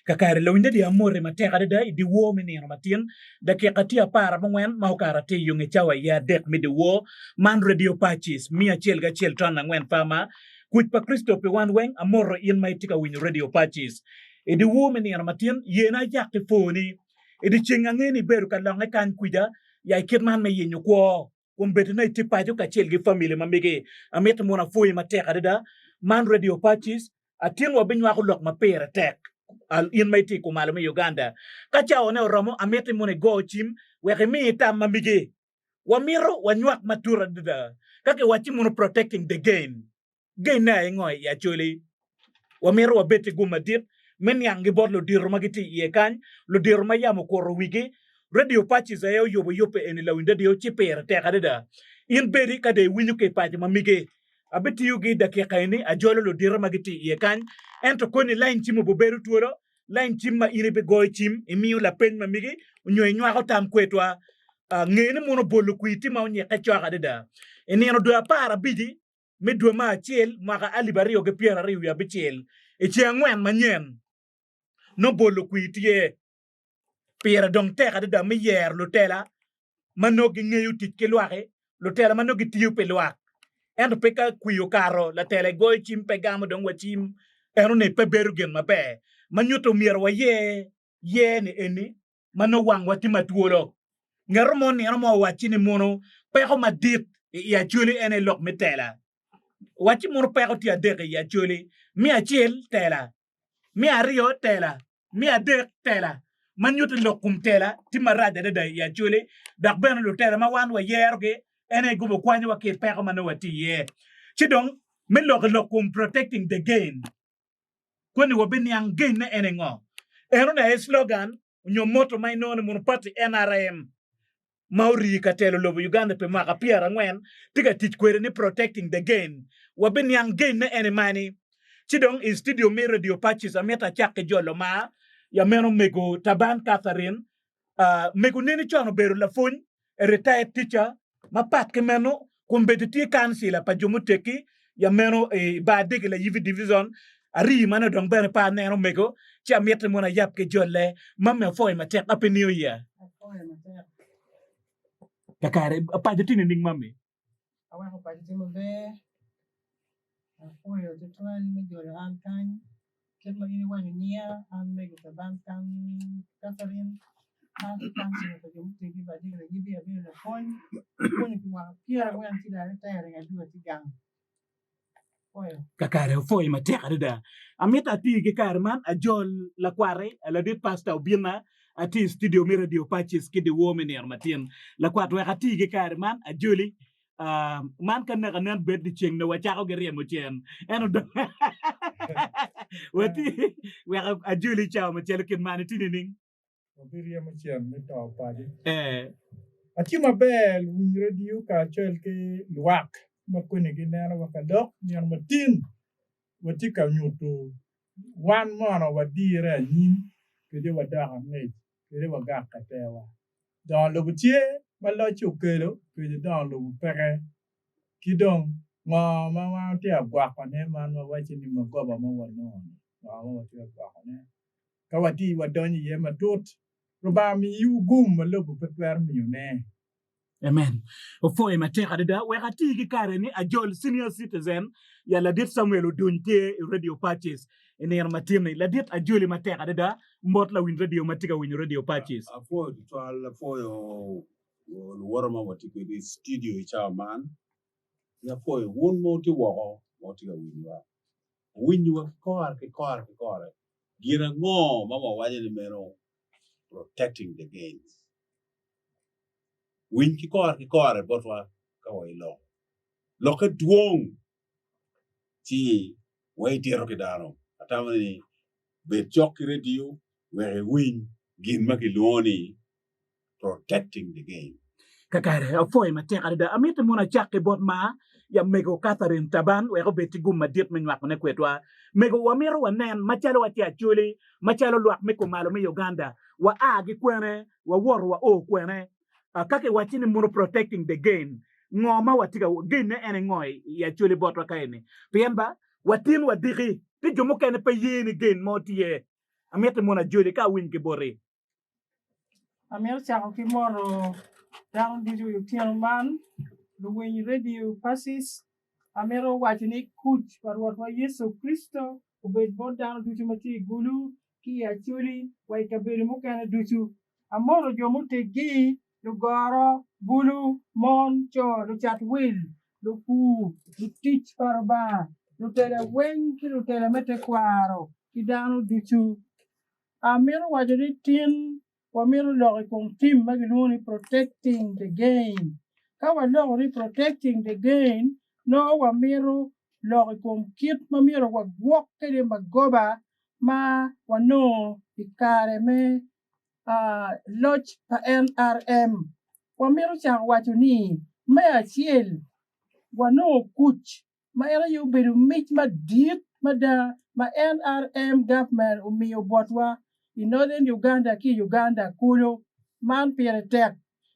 Kakare lawiny dadi amoti matek adada i dyewor me nino matin, dakika tye aparabongwen ma okato atir yo nge cawa iye adek me dyewor. Man Radio Pacis, 101 ton angwen Farmer. Kuc pa Kricito pi wan weng, amoto in ma itye ka winyo Radio Pacis. I dyewor me nino matin, yena acak ki pwoni. I dyeceng ange ni ibedo ka longe kany kwija ya i kit man me yenyo kwo. Kombeddi nongo itye paco kacel ki famili ma megi. Amito mono apwoyi matek adada. Man Radio Pacis, atin wabinywako lok ma pire tek in ma itye i kumalo me Uganda. Ka cawane oromo, amiti mono igo cim wek imi tam ma megi. Wamito wanywak matut adada ka kiwacci mono protecting the gain. Genne aye ngo i Acholi? Wamito wabed ki gum madit me niang gi bot ludito ma gitye iye kany, ludito ma yam okuto wigi. Radio Pacis aye oyubo yubbe eni lawiny radio ci pire tek adada. In bedi ka dong iwinyo ki i paco ma migi. Abitiyo gi dakika eni ajolo ludito ma gitye iye kany. Ento koni lain cim obubedo twolo, lain cim ma in ibigoyo cim imiyo lapeny ma migi nyo inywako tam kwedwa. Nge ni mono bolo kwir tye ma onyikke cok adada. I nino dwe aparabici, me dwe me acel mwaka 2026 i ceng angwen manyen, nongo bolo kwir tye. Pire dong tek adada me yero lutela ma nongo gingeyo tic ki lwaki, lutela ma nongo gitiyo pi lwak. Ento pe ka kwir okato, latela igoyo cim pe gamo dong wa cim, enoni pe bedo gin maber. Ma nyuto myero wayer yer ni eni ma nongo wangwa tye ma twolo. Ngeto mo nino mo owacci ni mono peko madit i i Acholi en aye lok me tela. Owacci mono peko tye adek i i Acholi, me acel tela, me aryo tela, me adek tela, ma nyuto ni lok kom tela tye marac adada i i Acholi dok bene lutela ma wan wayerogi en aye gubo kwanyowa ki i peko ma nongo watye iye. Ci dong me lok i lok kom protecting the gain, koni wabiniang gain ne en aye ngo. Enoni aye slogan nyo motto ma inongo ni mono party NRM ma orii ka telo lobo Uganda pi mwaka 40 tye ka tic kwede ni protecting the gain. Wabiniang gain ne ene mani. Ci dong i studio me Radio Pacis amito acak ki jolo mar ya meno mego Taban Catherine. Uh, mego neni con obedo lapwony, a retired teacher, Mapat ki meno, kombeddi tye kancila pa jo muteggi ya meno i bar dege Layibi Division. Arii ma nongo dong bene pe aneno omego, ci amiti mono ayab ki jolle. Mami apwoyo matek, ape niyo iya. Apwoyo matek. Kakare, paco tye nining mami? Aweko paco tye maber. Apwoyo tutwal me jolo an kany. Kit ma in iwaco nyinga, an mego Taban Catherine, an ki kancila pa jo muteggi pa Adek Layibi, abedo lapwony, apwonyo pi mwaka pyerangwen ci dong aretire adwogo atye gang. Apwoyo. Kakare opwoyo matek adada. Amito ati ki kare man ajol lakwati ladit pastor Obinna atye i studio me Radio Pacis ki dyewor me nino matin. Lakwat wek ati ki kare man ajoli Man ka naka nen bed ni ceng dong wacako ki ryemo cen ento dong watye wek ajoli cawa macalo kit man itye nining? Wabiryemo cen me to paco. Eh. Atye maber luwiny redio kacel ki lwak ma koni ginenowa ka dok nino matin watye ka nyuto wan mono wadire anyim kede wadok angec kede wagak ka tewa. Dongo lobo tye ma locce okelo kede dongo lobo peke. Ki dong, ngo ma wan watye ka gwokone man ma wacci ni magoba ma wanongo-ni? Ngo ma watye ka gwokone? Ka watye wadonyo iye matut, Lubanga miyiwu gum ma lobo pe twero miyone. Amen. Opwoye matek adada. Wek ati ki kare ni ajol senior citizen ya ladit Samuel Oduny tye i Radio Pacis i nino matin-ni. Ladit ajoli matek adada mot lawiny radio ma tye ka winyo Radio Pacis. Apwoyo tutwal, apwoyo luwota ma watye kwede i studio i cawa man, ki apwoyo wun ma wutye woko ma wutye ka winyowa. Wuwinyowa ki kore ki kore ki kore. Gin ango ma wawaco ni meno protecting the gains? Winy ki kore ki kore botwa ka wa iloko. Lokke dwong ci wa itito ki dano. Atamo ni bed cok ki redio wek iwiny gin ma kilwongo ni protecting the game. Kakare, apwoyi matek adada. Amito mono acak ki bot maa ya mego Catherine Taban wek obed ki gum madit me nywakone kwedwa. Mego, wamito wanen macalo watye Acholi, macalo lwak me kumalo me Uganda, wa a ki kwene, wawoto wa o kwene. Ka kiwacci ni mono protecting the gain, ngo ma watye ka gain ne en ngo i Acholi botwa ka eni? Pien ba, watin wadiki, tye jo mukene pe ye ni gain mo tye. Amiti mono ajoli ka awiny ki boti. Amito cako ki moto dano ducu i otyeno man, luwiny redio Pacis. Amito waco ni kuc pa Rwotwa Yecu Kricito obed bot dano ducu ma tye i Gulu ki i Acholi wa i kabedo mukene ducu. Amoto jo muteggi, lugoro, bulu, mon, co, lucat wil, lupur, lutic pa Lubanga, lutela weng ki lutela me tekwaro ki dano ducu. Amito waco ni tin wamito lok i kom tim ma gilwongo ni protecting the gain. Ka waloko ni protecting the gain, nongo wamito lok i kom kit ma myero wagwok kwede magoba ma wanongo i kare me loc pa NRM. Wamito cako waco ni me acel wanongo kuc ma en aye obedo mic madit mada ma NRM gavment omiyo botwa i Northern Uganda ki i Uganda kulu. Man pire tek.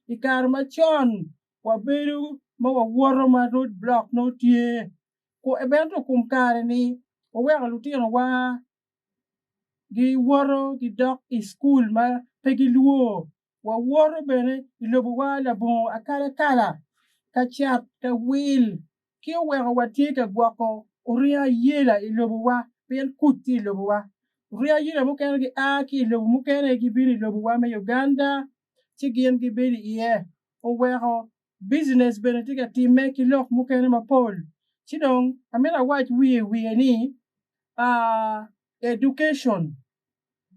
I kare macon wabedo ma wawoto ma road block nongo tye ento kom kare-ni waweko lutinowa giwoto gidok i cukul ma pe gilwor. Wawoto bene i lobowa labongo akalakala, ka cat, ka wil, ki oweko watye ka gwoko oringo ayela i lobowa pien kuc tye i lobowa. Oringo ayela mukene gia ki i lobo mukene gibino i lobowa me Uganda ci gin gibedo iye oweko bijinec bene tye ka timme ki lok mukene mapol. Ci dong amito awac wiye wiye ni education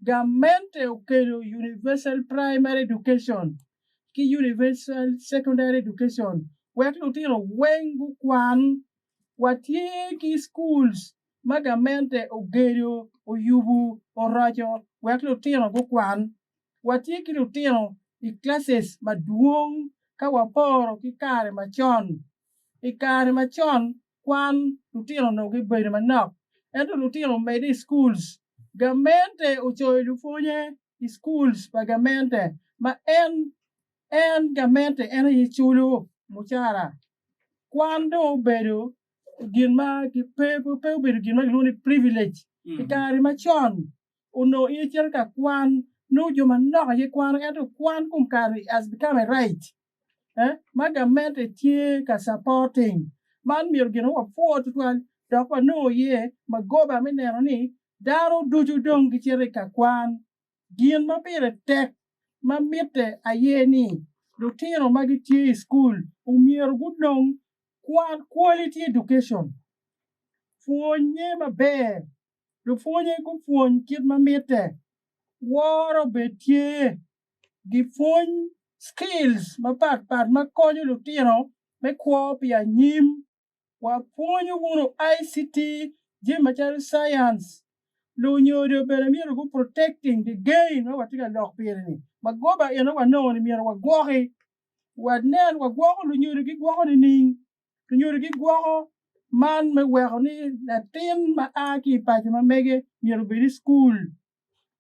Gamente okelo Universal Primary Education ki Universal Secondary Education wek lutino weng gukwan. Watye ki schools ma gamente ogedo, oyubo, oroco wek lutino gukwan. Watye ki lutino i classes madwong ka waporo ki kare macon. I kare macon kwan lutino onongo gibedo manok ento lutino omedde i schools. Gamente ocoyo lupwonye i schools pa gamente ma en en gamente en aye culo mucara. Kwan dong obedo gin ma pe pe obedo gin ma kilwongo ni privilege. I kare macon onongo in icito ka kwan nongo jo manok aye kwano ento kwan kom kare has become a right. ma gamente tye ka supporting man myero gin wapwo tutwal dok wanongo iye magoba me neno ni dano ducu dong gicito i ka kwan. Gin ma pire tek ma mitte aye ni lutino ma gitye i cukul omyero gunong kwan, quality education, pwonye maber, lupwonye gupwony kit ma mitte, woro bed tye. Gipwony skills mapatpat ma konyo lutino me kwo pi anyim. Wapwonyo wunu ICT, jami macalo science. Lunyodo bene myero gu protecting the gain ma watye ka lok pire ni. Magoba eno wanongo ni myero wagwoki. Wanen wagwoko lunyodo gigwoko nining? Lunyodo gigwoko man me weko ni latin ma a ki i paco ma mege myero obed i cukul.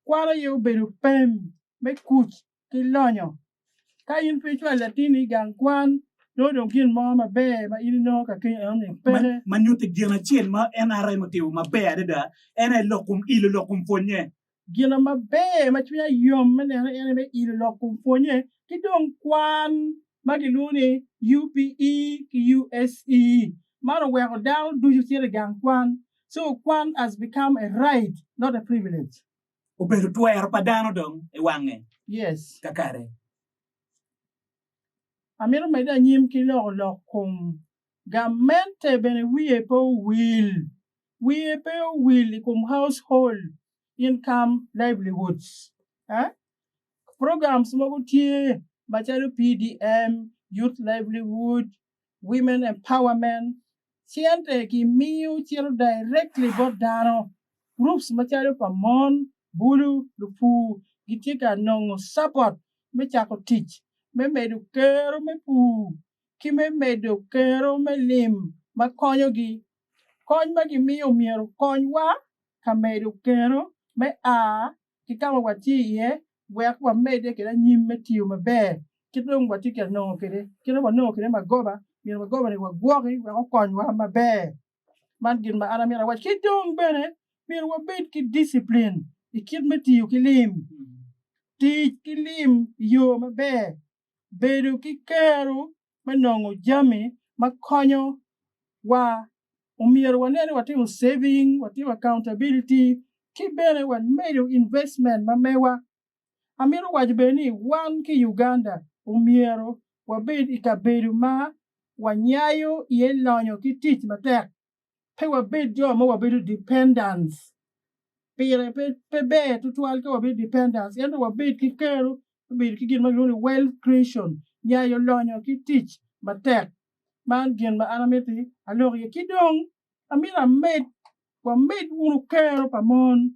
Kwan aye obedo pem me kuc ki lonyo. Ka in pe icwalo latinni i gang kwan, nongo dong gin mo maber ma in inongo ka kenyo enoni peke. Ma nyutti gin acel ma NRM otimo maber adada en aye lok kom ilo lok kom pwonnye. Gin maber ma cwinya yom me neno en aye me ilo lok kom pwonnye ki dong kwan ma gilwongo ni UPE ki USE. Man oweko dano ducu cito i gang kwan. So kwan has become a right not a privilege. Obedo twero pa dano dong i wange Yes. kakare. Amito medde anyim ki loko lok kom gamente bene wiye pe owil. Wiye pe owil i kom household income livelihoods. Eh? Programs mogo tye macalo PDM, Youth Livelihood, Women Empowerment, Cente kimiyo cito directly bot dano. Groups macalo pa mon, bulu, lupur gitye ka nongo support me cako tic, me medo kero me pur ki me medo kero me lim ma konyogi. Kony ma gimiyo myero okonywa ka medo kero me a ki ka ma watye iye wek wamedde kwede anyim me tiyo maber kit dong watye ka nongo kwede, kit ma wanongo kwede magoba, myero magoba-ni wagwoki wek okonywa maber. Man gin ma an amyero awac. Ki dong bene myero wabed ki dicipline. i kit me tiyo ki lim, tic ki lim i yo maber, bedo ki kero me nongo jami ma konyo wa. Omyero wanen ni watimo saving, watimo accountability ki bene wamedo investment ma mewa. Amito waco bene ni wan ki i Uganda omyero wabed i kabedo ma wanyayo iye lonyo ki tic matek. Pe wabed jo ma wabedo dependants. Pire pe ber tutwal ka wabedo dependants ento wabed ki kero me bedo ki gin ma kilwongo ni wealth creation, nyayo lonyo ki tic matek. Man gin ma an amiti alok iye. Ki dong amito amed, wamed wunu kero pa mon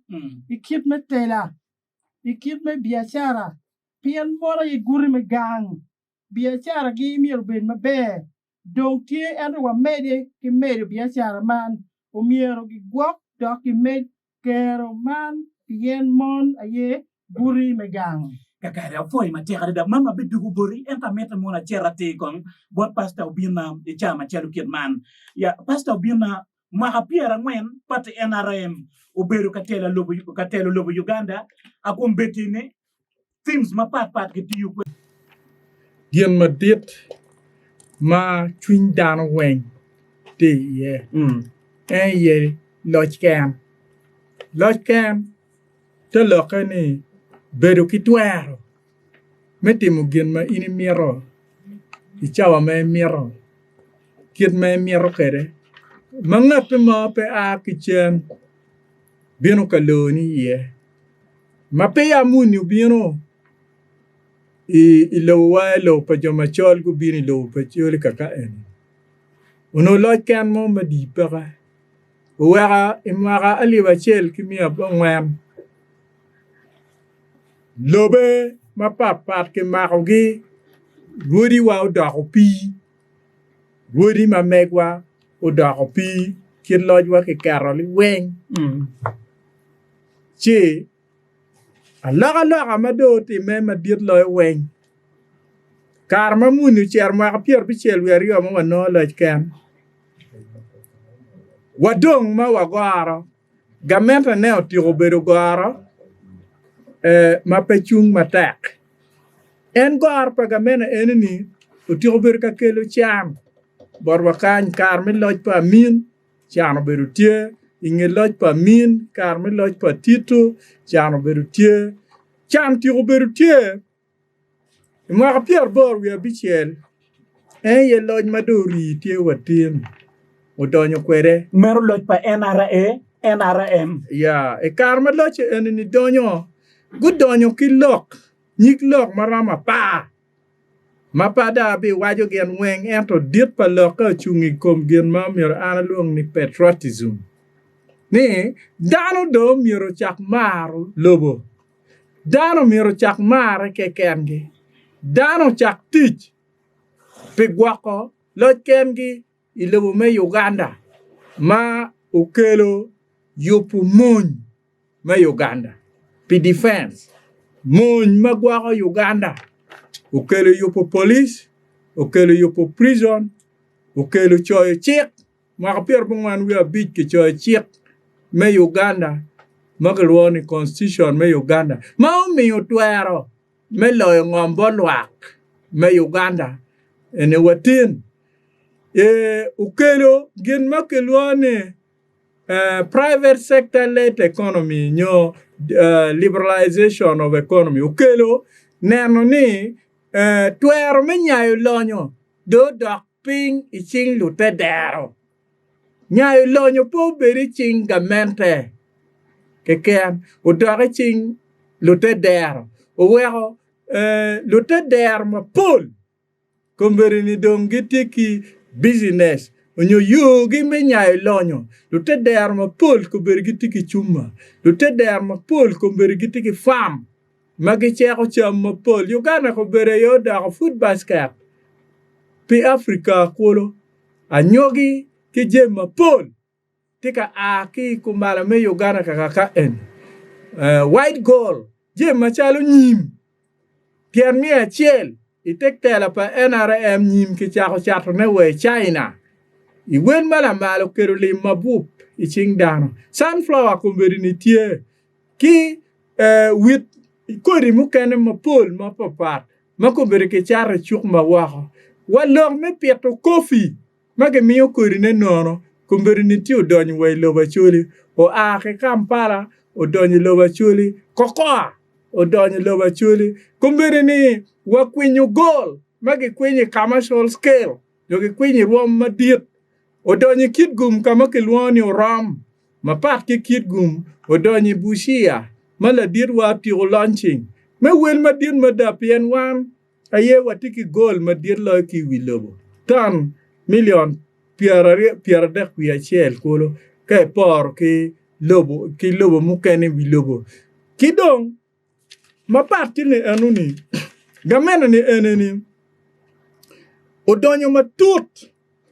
i kit me tela, i kit me biacara, pien mon aye guti me gang. Biacaragi myero obed maber. Dong tye ento wamedde ki medo biacara man. Omyero gigwok dok gimed kero man pien mon aye guti me gang. Kakare, apwoyi matek adada. Mama abidwogo boti, ento amito ni mono acit atir kong bot Pastor Obinna i cawa macalo kit man. Ya, Pastor Obinna, mwaka pyerangwen party NRM obedo ka telo lobo, ka telo lobo Uganda, a kombeddi-ni themes mapat pat gitiyo kwede. Gin madit ma cwiny dano weng tye iye en aye loc ken. Loc ken te lokke ni bedo ki twero me timo gin ma in imito i cawa ma imito kit ma imito kwede ma ngatti mo pe a ki cen bino ka loni iye. Ma peya muni obino i lobowa, i lobo pa jo macol gubino i lobo pa Acholi kaka eni, onongo loc ken mo madit peke oweko i mwaka alip acel ki miya abongwen lobe mapatpat kimakogi rwodiwa odoko opii, rwodi ma megwa odoko opii kit locwa kiketo liweng. Ci alokaloka ma dong otimme madit loyo weng, kare ma muni ocito mwaka pyerabicel wiye aryo ma wanongo loc ken, wadong ma wagoro, gamentene otyeko bedo goro ma pe cung matek. En goro pa gamente eni-ni otyeko bedo ka kelo can botwa kany kare me loc pa Amin. Can obedo tye i nge loc pa Amin, kare me loc pa Tito, can obedo tye. Can tyeko bedo tye i mwaka pyeraboro wiye abicel, en aye loc ma dong orii tye wa tin, odonyo kwede. Meno loc pa NRA, NRM. Ya, i kare ma locce eni-ni donyo, gudonyo ki lok, nyig lok ma romo apar. Ma pe ada abiwaco gin weng, ento dit pa lokke ocung i kom gin ma myero an alwong ni patriotism, ni dano dong myero ocak maro lobo, dano myero ocak marre kekengi, dano ocak tic pi gwoko loc kengi i lobo me Uganda ma okelo yubo mony. me Uganda pi defense, mony ma gwoko Uganda, okelo yubo police, okelo yubo prison, okelo coyo cik, mwaka pyerabongwen wiye abic kicoyo cik me Uganda ma kilwongo ni constitution me Uganda ma omiyo twero me loyo ngom bot lwak me Uganda eni watin ee okelo gin ma kilwongo ni private sector led economy nyo liberalization of economy okelo neno ni twero me nyayo lonyo dong odok piny i cing lutedero. Nyayo lonyo pe obedo i cing gamente keken odok i cing lutedero oweko lutedero mapol Kombeddi-ni dong gitye ki bicinec onyo yogi me nyayo lonyo. Lutedero mapol kombeddi gitye ki cuma. Lutedero mapol kombeddi gitye ki fam ma giceko cam mapol. Uganda kombeddi aye odoko food basket pi Africa kulu. Anyogi ki jami mapol tye ka a ki i kumalo me Uganda kaka ka eni. White gold, jami macalo nyim tyen miya acel i te tela pa NRM nyim kicako catone wa i China i wel ma lamal okelo lim mabup i cing dano. Sunflower kombeddi-ni tye ki. wit kodi mukene mapol mapapat ma kobedo kicato i cuk ma woko. Wa lok me pito kofi ma gimiyo kodine nono kombeddi-ni tye odonyo wa i lobo Acholi, oa ki Kampala odonyo i lobo Acholi, Kokoa odonyo i lobo Acholi. Kombeddi-ni wakwinyo gol ma gikwinyo i commercial scale nyo gikwinyo i rwom madit odonyo i Kitgum ka ma kilwongo ni Orom. Mapat ki Kitgum, odonyo i Busia ma laditwa otiko launching me wel madit mada pien wan aye watye ki gol madit loyo ki i wi lobo, ton milion 31 kulu ka iporo ki lobo ki lobo mukene i wi lobo. Ki dong mapat ki ni enoni, gamente ni eneni odonyo matut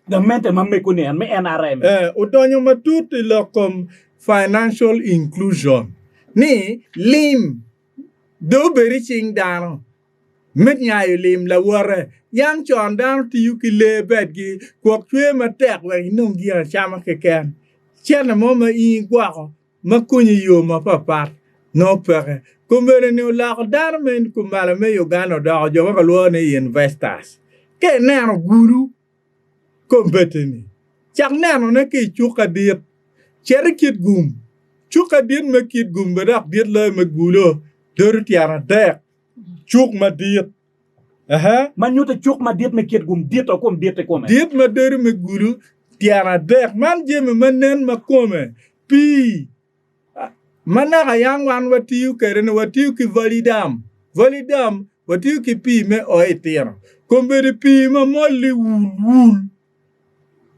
Gamente ma mego ni en me NRM. Eh, odonyo matut i lok kom financial inclusion ni lim dong obed i cing dano me nyayo lim lawote. Yang con dano tiyo ki lee bedgi gwok cwer matek wek inong gin acama keken. Cente mo ma in igwoko ma konyi i yo mapapat nongo peke. Kombeddi-ni oloko dano me kumalo me Uganda odoko jo ma kilwongo ni investors. Ka ineno gudo kombeddi-ni, cak nenone ki i cuk adit. Cit i Kitgum, cuk adit me Kitgum bene dok dit loyo me Gulo dodo tyen adek, cuk madit. Ma nyuto cuk madit me Kitgum dito kom dit kikome. Dit ma dodo me Gulo tyen adek. Man jami ma nen ma kome pii ma naka yam wan watiyo kwede-ni, watiyo ki Valley Dam. Valley Dam watiyo ki pii me o i Tiro. Kombeddi pii ma mol-li wul wul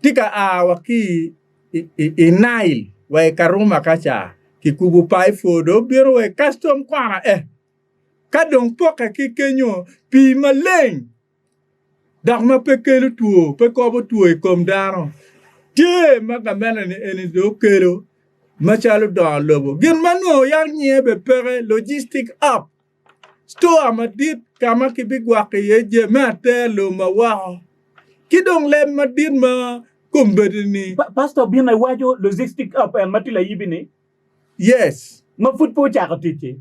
tye ka a wa ki i Nile wa i Karuma ka ca kikubo paip dong obino wa i Custom Corner eh ka dong pokke ki kenyo pii maleng dok ma pe kelo two, pe kobo two i kom dano tye ma gamente-ni eni dong okelo macalo dongo lobo. Gin ma nongo yam nyinge bene peke logistic hub, store madit ka ma kibigwoko iye jami me atera lum ma woko ki dong leb madit ma kombeddi-ni. Pastor obino iwaco logistic hub en ma tye layibi-ni? Yes. Ma pud pe ocako tic-ci?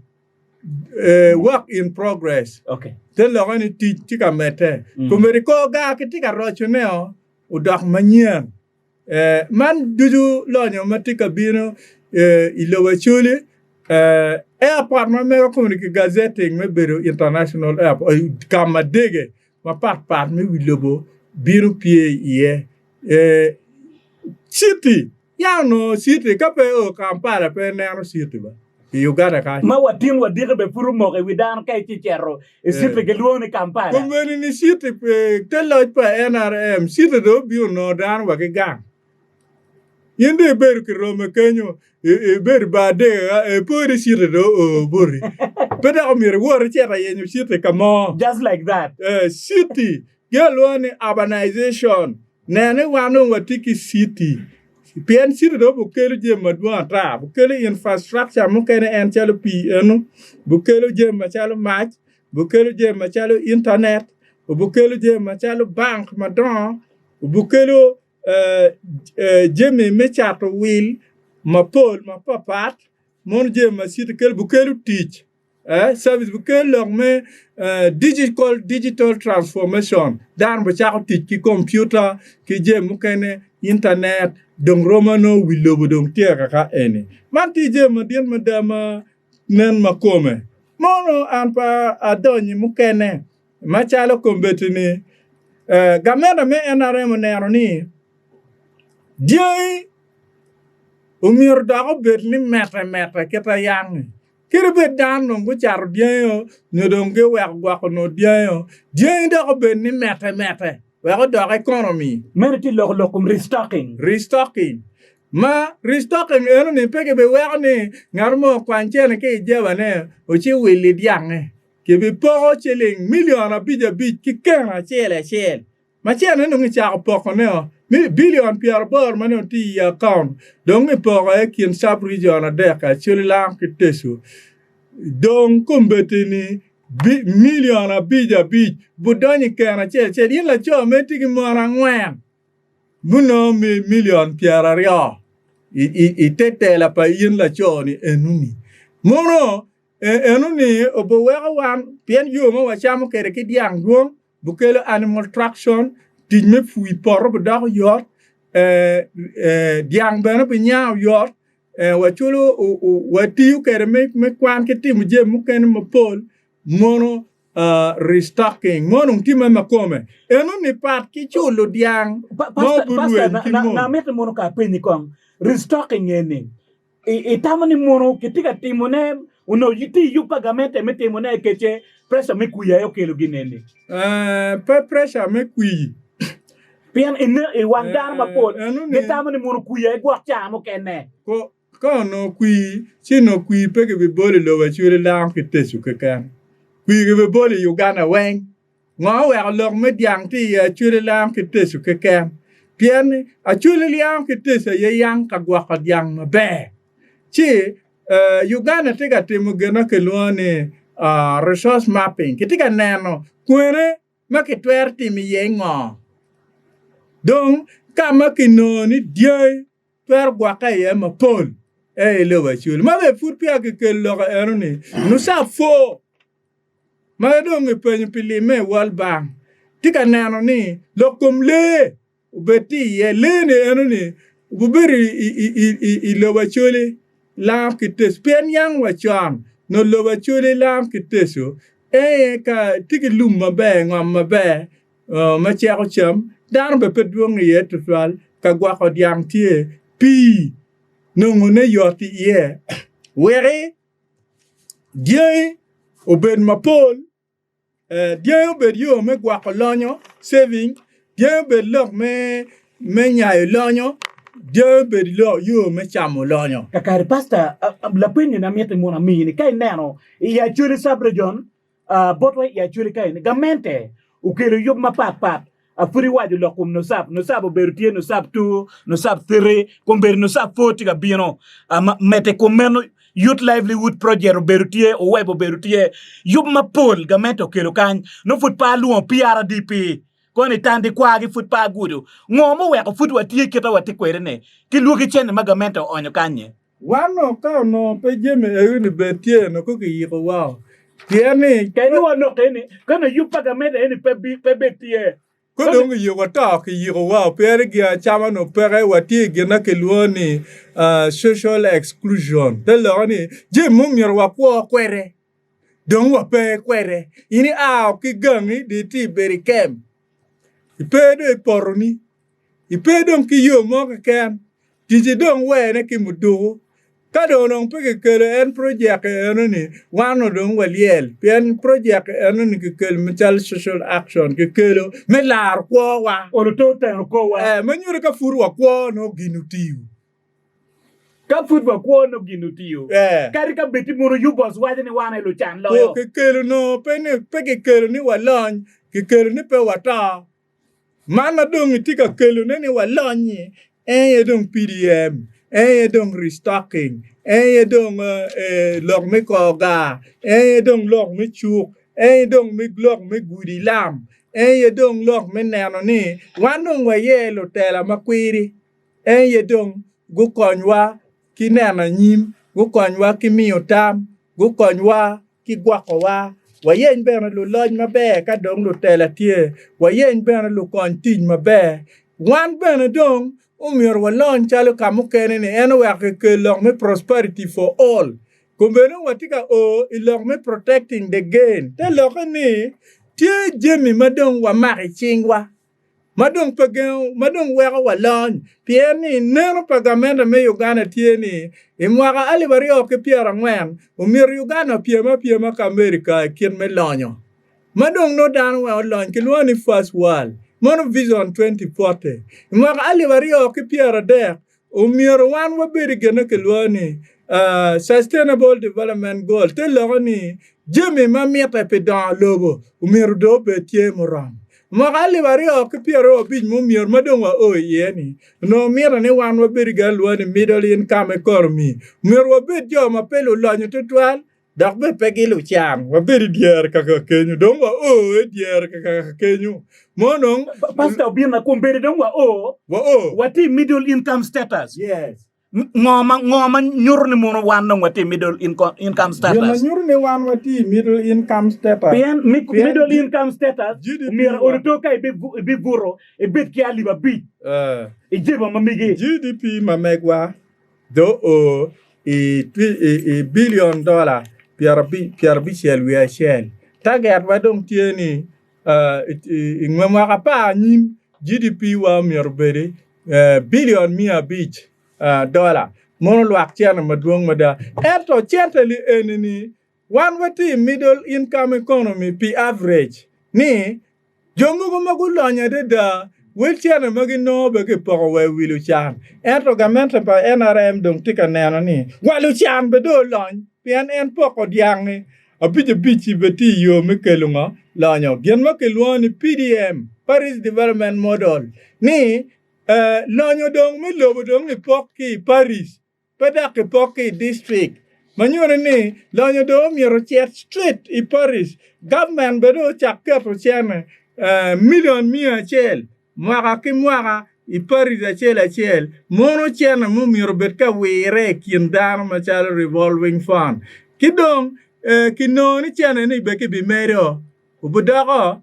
Work in progress. Okay. Te lokke ni tic tye ka medde. Kombeddi kor gar kitye ka roconeo odok manyen. Man ducu lonyo ma tye ka bino i lobo Acholi. Airport ma mega kome ki gazetting me bedo international airport ka ma dege mapat pat me wi lobo bino pye iye. City Ya onongo city ka pe o Kampala pe ineno city ba i Uganda kany. Ma watin wadiki bene pud omoko i wi dano ka itye cito i city gilwongo ni Kampala. Komeni ni city pe te loc pa NRM city dong obino onongo dano wa ki gang. In dong ibedo ki rome kenyo ibedo i bar dege ka ipo ni city dong oo boti. Pe dok omyero iwot icit ayenyo city ka mo. Just like that. City Gin alwongo ni urbanization. Neno ni wan dong watye ki city pien city dong bukelo jami madwong ata, bukelo infrastructure mukene en calo pii eno, bukelo jami macalo mac, bukelo jami macalo internet, bukelo jami macalo bank madongo, bukelo jami me cato wil mapol mapapat mono jami ma city kelo, bukelo tic. Service bikelo lok me digital digital transformation dano bicako tic ki kompiuta ki jami mukene intanet dong romo nongo wi lobo dong tye kaka eni man tye jami madit mada ma nen ma kome mono an pe adonyo i mukene macalo kombeddi-ni gamente me NRM oneno ni dyangi omyero dok obed ni mete mete kit ayang-ngi. Kadi bed dano dong gucato dyangio nyo dong giweko gwoko nongo dyangio, dyangi dok obed ni mete mete wek odok economy. Meno tye loko lok kom restocking. Restocking. Ma restocking eno ni pe kibiweko ni ngat mo okwany cene ki i jebane oci wil i dyange. Kibipoko ciling milion abic abic ki keno acel acel. Ma cene dong kicako pokoneo, mi bilion pyeraboro ma nongo tye i akaun dong kipoko i kin sub-region adek-ki, Acholi Lango ki Teso. Dong kombeddi-ni milion abic abic budonyo i keno acel acel. In laco ma itye ki mon angwen gunongo milion pyeraryo i te tela pa in laco-ni enoni. Mono. Eno-ni obiweko wan, pien yo ma wacamo kwede ki dyang dwong, bikelo animal traction, tic me pur i poto bidoko yot, dyang bene binya oyot, waculo, watiyo kwede me kwan ki timo jami mukene mapol mono restocking mono dong timme ma kome eno-ni pat ki culo dyang ma obirweny ki mony. Amito mono ka apenyi kong restocking eni Itamo ni mono kitye ka timone onongo tye i yub pa gamente me timone kece pressure me kwir aye okelo gin eni? Pe pressure me kwir. Pien i wang dano mapol gitamo ni mono kwir aye gwok ca mukene. Ka onongo kwir, ci onongo kwir pe kibibolo i lobo Acholi lango ki Teso keken. Kwir kibibolo i Uganda weng. Ngo oweko lok me dyang tye i Acholi Lango ki Teco keken? Pien ni Acholi Liango ki Teco aye yang ka gwoko dyang maber. Ci Uganda tye ka timo gin ma kilwongo ni resource mapping. Kitye ka neno kwene ma kitwero timo iye ngo. Dong ka ma kinongo ni dyangi twero gwokke iye mapol aye i lobo Acholi. Ma bene pud peya kikelo lok eno-ni, nuca pwo Ma dong epenyo pi limme i World Bank, tye ka neno ni lok kom lee obed tye iye. Lee-ni eno-ni obibedo i lobo Acholi lango ki teco pien yang wa con nongo lobo Acholi lango ki teco eye ka tye ki lum maber ngom maber ma ceko cam dano bene pe dwong iye tutwal ka gwoko dyang tye pii nongone yot iye weki Dyangi obed mapol, dyangi obed yo me gwoko lonyo, saving, dyangi obed lok me nyayo lonyo, dyangi obed yo me camo lonyo. Kakare pastor, lapeny eni amito ni mono amiyi ni ka ineno i Acholi sub region Botwa i Acholi ka eni, gamente okelo yub mapat pat. Pud iwaco lok kom NUSAP, NUSAP obedo tye NUSAP 2, NUSAP 3, kombeddi NUSAP 4 tye ka bino. Medo i kom meno, Youth Livelihood Project obedo tye, OWEB obedo tye. Yub mapol gamente okelo kany, nongo pud pe alwongo PRDP Koni tandi kwargi pud pe agudo. Ngo muweko pud watye kit ma watye kwede-ni ki lwogi cente ma gamente oonyo kany-nyi? Wan onongo ka onongo pe jami egi-ni bed tye onongo ko kiyiko wa pien ni. Kadi wa lok eni, kono yub pa gamente eni pe pe bed tye. Ko dong kiyiko to kiyiko wa pien ni gin acama onongo peke watye i gin ma kilwongo ni social exclusion te lokke ni jami mo myero wakwo kwede dong wape kwede in ia ki gangi dong itye ibedo i kem ipe dong i potoni Ipe dong ki yo mo keken, ticci dong wene ki muduku. Ka dong onongo pe kikelo en projek eno-ni, wan onongo dong walyel pien projek eno-ni kikelo macalo social action, kikelo me laro kwowa. Olo to oteno korwa. Eh, ma nyuto ka pud wakwo nongo gin otiyo. Ka pud wakwo nongo gin otiyo. Eh. Kadi ka bed ti mono Yubos waco ni wan aye lucan loyo. Ko kikelo nongo pe ni pe kikelo ni walony, kikelo ni pe wato. Man ma dong itye ka kelone ni walony-nyi, en aye dong PDM, en aye dong restocking, en aye dong lok me kor gar, en aye dong lok me cuk, en aye dong lok me gudi lam, en aye dong lok me neno ni wan dong waye lutela makwiri, en aye dong gukonywa ki neno anyim, gukonywa ki miyo tam, gukonywa ki gwokowa. Wayeny bene luloc maber ka dong lutela tye. Wayeny bene lukony tic maber. Wan bene dong omyero walony calo ka mukene-ni en oweko kikelo lok me prosperity for all. Kombeddi dong watye ka o i lok me protecting the gain. Te lokke ni tye jami ma dong wamako i cingwa. ma dong pe gengo ma dong weko walony pien ni neno pa gamente me Uganda tye ni i mwaka 2040 omyero Uganda opyem apyema ki America i kit me lonyo ma dong nongo dano weng olony kilwongo ni first world mono vision 2040 i mwaka 2030 Omyero wan wabed i gin ma kilwongo ni Sustainable Development Goal, te loko ni jami ma mitte pi dongo lobo omyero dong obed tye muromo. Mwaka 2025 ma omyero ma dong wao iye-ni, onongo mitte ni wan wabed i gin ma kilwongo ni Middle Income Economy. Omyero wabed jo ma pe lulonyo tutwal dok bene pe gilucan, wabedo i dyere kaka kenyo, dong wao i dyere kaka kenyo mo dong. Pastor Obinna, kombeddi dong wao, Wao. watye i middle income status. Yes. Ngo ma ngo ma nyuto ni mono wan dong watye i middle income Gin ma status? nyuto ni wan watye i middle income status Pien pien middle income status GDP myero wa oruto ka ibibuto ibed ki alip abic i jeba ma megi. GDP ma megwa do o i i billion dollar 51. Target wa dong tye ni i nge mwaka apar anyim GDP wa myero obed billion 500 dola mono lwak cente madwong mada. Ento cente li eni ni wan watye i middle income economy pi average ni jo mogo ma gulonyo adada wel cente ma ginongo bene kipoko wa i wi lucan. Ento gamente pa NRM dong tye ka neno ni wa lucan bene dong olony pien en poko dyangi abic abic-ci bene tye i yo me kelo ngo? Lonyo. Gin ma kilwongo ni PDM, Parish Development Model, ni Lonyo dong me lobo dong kipok ki i paric, pe dok kipok ki i distrik. Ma nyuto ni lonyo dong omyero ocit straight i paric. Gavment bene dong ocak keto cene milion 100 mwaka ki mwaka i paric acel acel. Mono cene mo myero obed ka wire i kin dano macalo revolving fund. Ki dong kinongo ni cene-ni bene kibimedo obidoko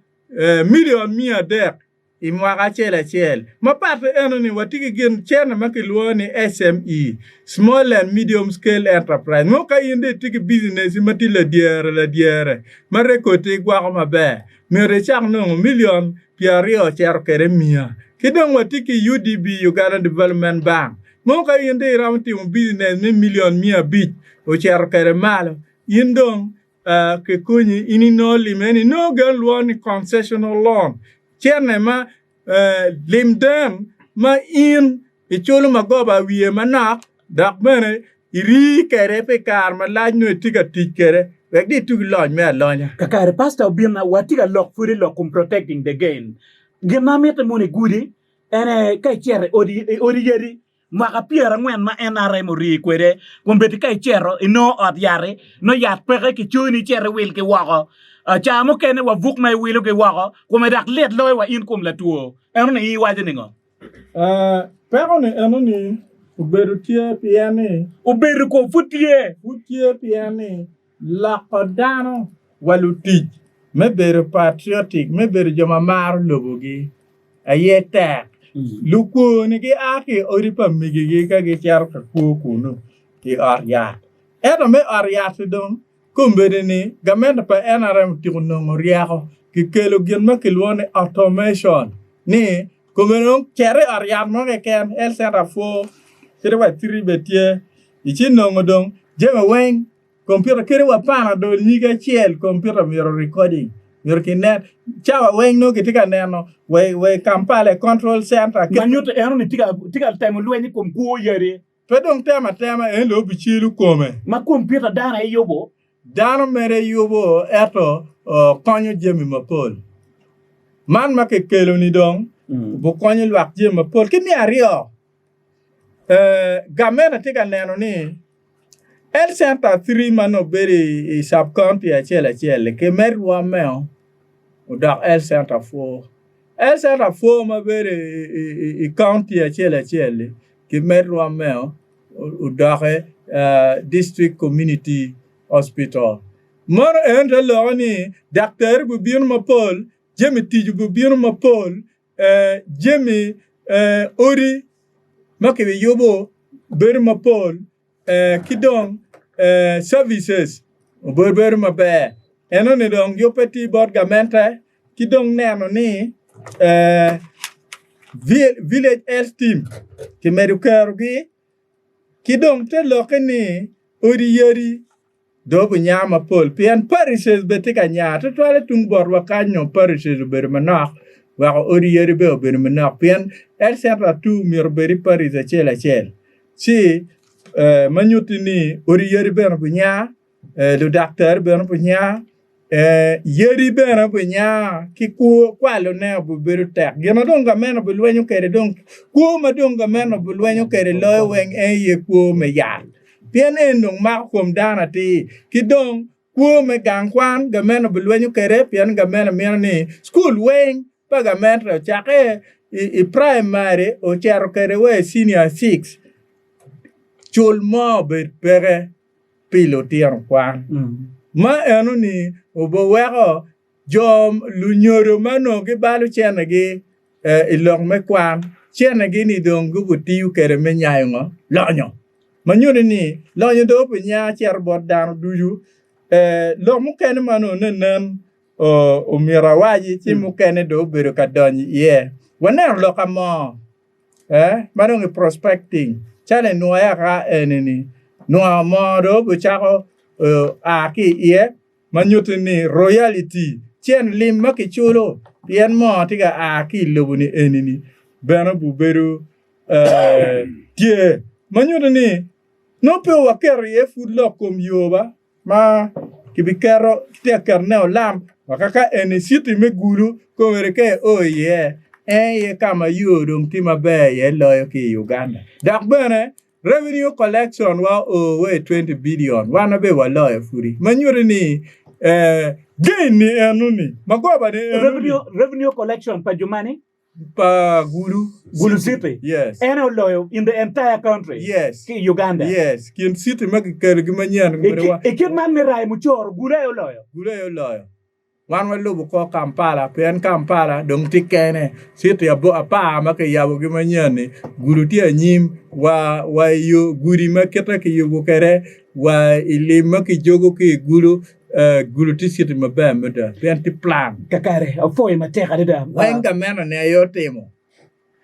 milion 300 I mwaka acel acel. Mapat-te eno-ni, watye ki gin cene ma kilwongo ni SME, Small and Medium Scale Enterprise. Nongo ka in dong itye ki bicineci ma tye ladyere ladyere, ma rekod-ti igwoko maber, myero icak nongo milion 20 cito kwede miya. Ki dong watye ki UDB, Uganda Development Bank. Nongo ka in dong iromo timo bicinec me milion 500 ocito kwede malo, in dong kikonyi in inongo lim eni inongo gin lwongo ni concessional loan cene ma lim den ma in iculo magoba wiye manok dok bene irii kwede pi kare malac nongo itye ka tic kwede wek dong itugi lony me alonya. Kakare Pastor Obinna watye ka lok pwod i lok kom protecting the gain. Gin ma mitte mono igudi en aye ka icito i odi yadi Mwaka 40 ma NRM orii kwede, kombeddi ka icito inongo ot yat-ti, nongo yat peke, kicoyi ni icit iwilgi woko. Ca mukene wa buk ma iwilogi woko, kome dok lit loyo wa in kom latwo. Eno-ni in iwaco ningo? Peko-ni eno-ni obedo tye pien ni. Obedo ko pud tye. Pud tye pien ni loko dano wa lutic me bedo patriotic, me bedo jo ma maro lobogi. aye tek. Lukwor-ni gia ki i odi pa megigi ka gicito ka kwo kunnu i ot yat. Ento me ot yat-ti dong, kombeddi-ni gamente pa NRM otyeko nongo ryeko. Kikelo gin ma kilwongo ni automation ni kombeddi dong cit i ot yat mo keken, health center four kadi wa three bene tye, ci nongo dong jami weng Kompiuta kadi wa panadol nyige acel kompiuta myero recording myero kinen cawa weng nongo kitye ka neno wa i Kampala i control center Ma nyuto eno ni tye ka temo lweny i kom kwo yadi. Pe dong temo atema en dong obicelo kome. Ma kompiuta dano aye yubo. Dano mere yubo ento konyo jami mapol. Man ma kikelo ni dong obukonyo lwak jami mapol. Ki me aryo, gamente tye ka neno ni Health Center 3 ma nongo bedo i sub county acel acel-li ki me rwommeo odok Health Center 4. Health Center 4 ma bedo i county acel acel-li ki me rwommeo odok District Community Hospital. Meno en te loko ni daktari gubino mapol, jami tic gubino mapol, jami odi ma kibiyubo bedo mapol ki dong services obedo maber. Enoni dong yubbe tye bot gamente ki dong neno ni village health team kimedo kerogi ki dong te lokke ni odi yadi Dong onya mapol pien parishes bene tye ka nya tutwalle tung botwa kany nongo parishes obedo manok weko odi yadi bene obedo manok pien health center two myero obed i parish acel acel ci ma nyutti ni odi yadi bene obinya ludaktari bene obinya yadi bene obinya ki kwalone obibedo tek gin ma dong gamente obilwenyo kwede dong kwo ma dong gamente obilwenyo kwede loyo weng en aye kwo me yat. Pien en dong mako kom dano atir, ki dong kwo me gang kwan gamente obilwenyo kwede pien gamente mito ni cukul weng pa gamente ocakke i praimari ocito kwede wa i cinia cic. Cul mo obed peke pi lutino kwan. Ma enoni obiweko jo lunyodo ma onongo gibalo centegi i lok me kwan, centegi-ni dong gubitiyo kwede me nyayo ngo? Lonyo. Ma nyuto ni lonyo dong obinya cito bot dano ducu. Lok mukene ma onongo nen omyero awaci ci mukene dong obedo ka donyo iye. Waneno lok ka moo ma dong i prospecting calo i nwoya ka eni-ni nwo moo dong obicako a ki iye ma nyutti ni royalty, cen lim ma kiculo pien moo tye ka a ki i lobo-ni eni-ni bene obibedo tye ma nyutti ni nongo pe waketo iye pud lok kom yo ba ma kibiketo kitye ka ketone olam wa kaka eni citi me Gulu komere ka io iye en aye ka ma yo dong tye maber iye loyo ki i Uganda dok bene Revenue collection wa oo wa i 20 billion wan wa bene waloyo pudi ma nyuto ni gain ni eno ni magoba ni eno ni. Revenue collection pa jo mani? Pa Gulu. Gulu city? Yes. En aye oloyo in the entire country? Yes. Ki i Uganda? Yes. Kin city ma kikelo gi manyen. I kit man me rayo mucoro Gulu aye oloyo? Gulu aye oloyo. Wan walubo kor Kampala pien Kampala dong tye kene. Citi apar ma kiyabogi manyen-ni, gudo tye anyim wa wa i yo gudi ma kite kiyubo kwede wa i lim ma kijogo ki i gudo. Gudo tye citi maber mada pien tye plan. Kakare, apwoyo matek adada. Weng gamenone aye otimo.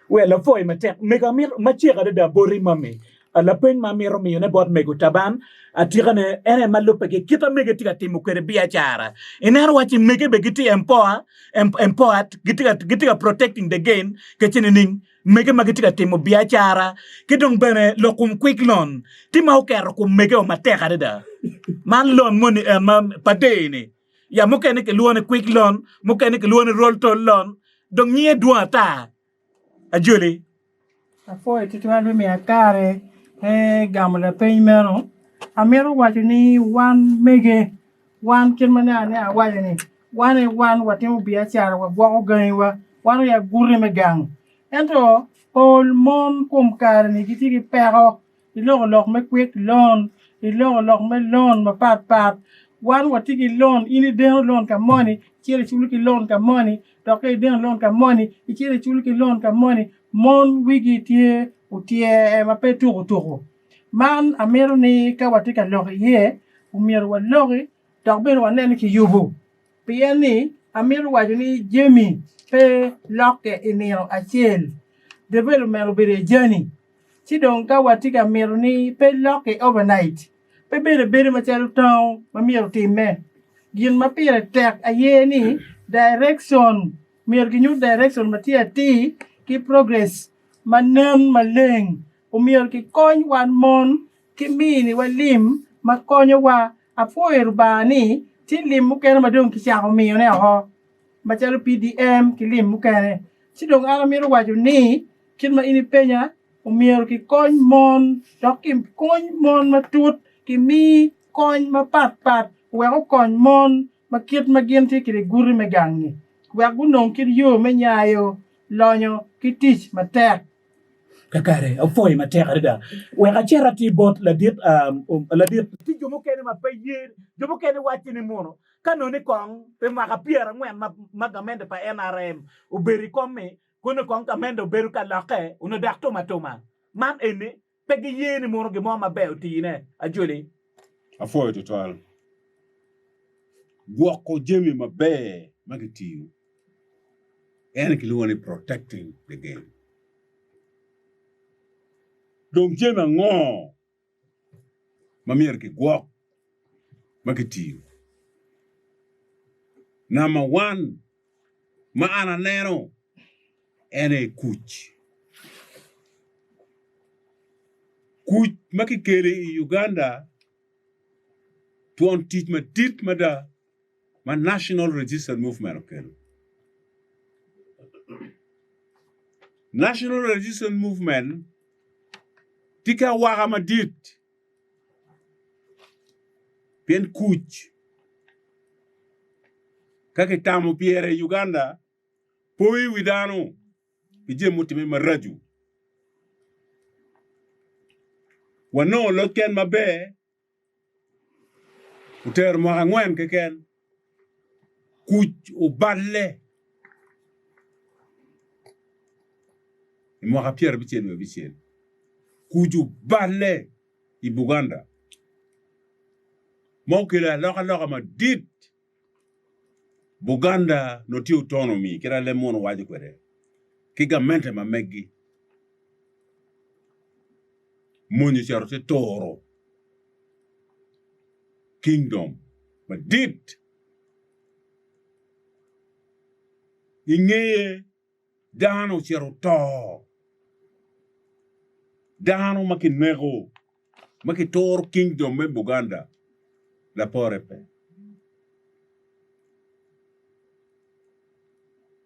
Well, apwoyo matek. Mego amito macek adada boti mami. Lapeny ma amito miyone bot mego Taban atikane en aye ma lubbe ki kit ma mege tye ka timo kwede biacara. Ineno wacci mege bene gitye empower, empowered, gitye ka, gitye ka protecting the gain kece nining? Mege ma gitye ka timo biacara ki dong bene lok kom quick loan tye ma oketo kom mege o matek adada. Man loan moni en ma pa day ni. Ya mukene kilwongo ni quick loan, mukene kilwongo ni roll toll loan, dong nyinge dwong ata. Ajoli. Apwoyo tutwal me miya kare me gamo lapeny meno. Amito waco ni wan mege, wan kit ma nene awaco ni wan aye wan watimo biacara wagwoko gangiwa, wan aye aguti me gang. Ento pol mon kom kare-ni gitye ki peko Iloko lok me quick loan, iloko lok me loan mapat pat. Wan watye ki loan, in ideno loan ka moni, icito iculo ki loan ka moni, dok ka ideno loan ka moni, icito iculo ki loan ka moni. Mon wigi tye otyer ma pe tuko tuko. Man amito ni ka watye ka lok iye, omyero waloki dok bene wanen ni kiyubo. Pien ni amito waco ni jami pe lokke i nino acel. Development obedo a journey. Ci dong ka watye ka mito ni pe lokke overnight, pe bedo abedo macalo tango ma myero otimme. Gin ma pire tek aye ni direction, myero ginyut direction ma tye atir ki progress ma nen maleng. Omyero kikony wan mon ki miniwa lim ma konyowa. Apwoyo Lubanga ni tye lim mukene ma dong kicako miyone oko macalo PDM ki lim mukene. Ci dong an amito waco ni Kit ma in ipenya, omyero kikony mon dok kikony mon matut, kimi kony mapatpat wek okony mon ma kit ma gin tye kwede i guti me gang-ngi wek gunong kit yo me nyayo lonyo ki tic matek. Kakare, apwoyi matek adada. Wek acit atir bot ladit, ladit. Tye jo mukene ma pe ye, jo mukene wacci ni mono ka nongo ni kong pi mwaka pyerangwen ma gamente pa NRM obedo i kom-mi, Kono kong gamente obedo ka lokke onongo dok tum atuma. Man eni pe giye ni mono gin mo maber otine. Ajoli. Apwoyo tutwal. Gwoko jami maber ma kitiyo en aye kilwongo ni protecting the game. Dong jami ango ma myero kigwok ma kitiyo? Namba one ma an aneno en aye kuc. Kuc ma kikelo i Uganda twon tic madit mada ma National Resistance Movement okelo. National Resistance Movement tye ki awaka madit pien kuc ka kitamo pyere i Uganda poyo wi dano pi jami mutimme maraco. Wanongo loc ken maber, otero mwaka angwen keken, kuc oballe i mwaka pyerabicel wiye abicel. Kuc oballe i Buganda ma okelo alokaloka madit. Buganda nongo tye autonomy kit ma leb munu waco kwede ki gamente ma meggi. Mony ocito ci turo kingdom madit. I ngeye dano ocito oto, dano ma kineko ma kituro kingdom me Buganda lapore pe.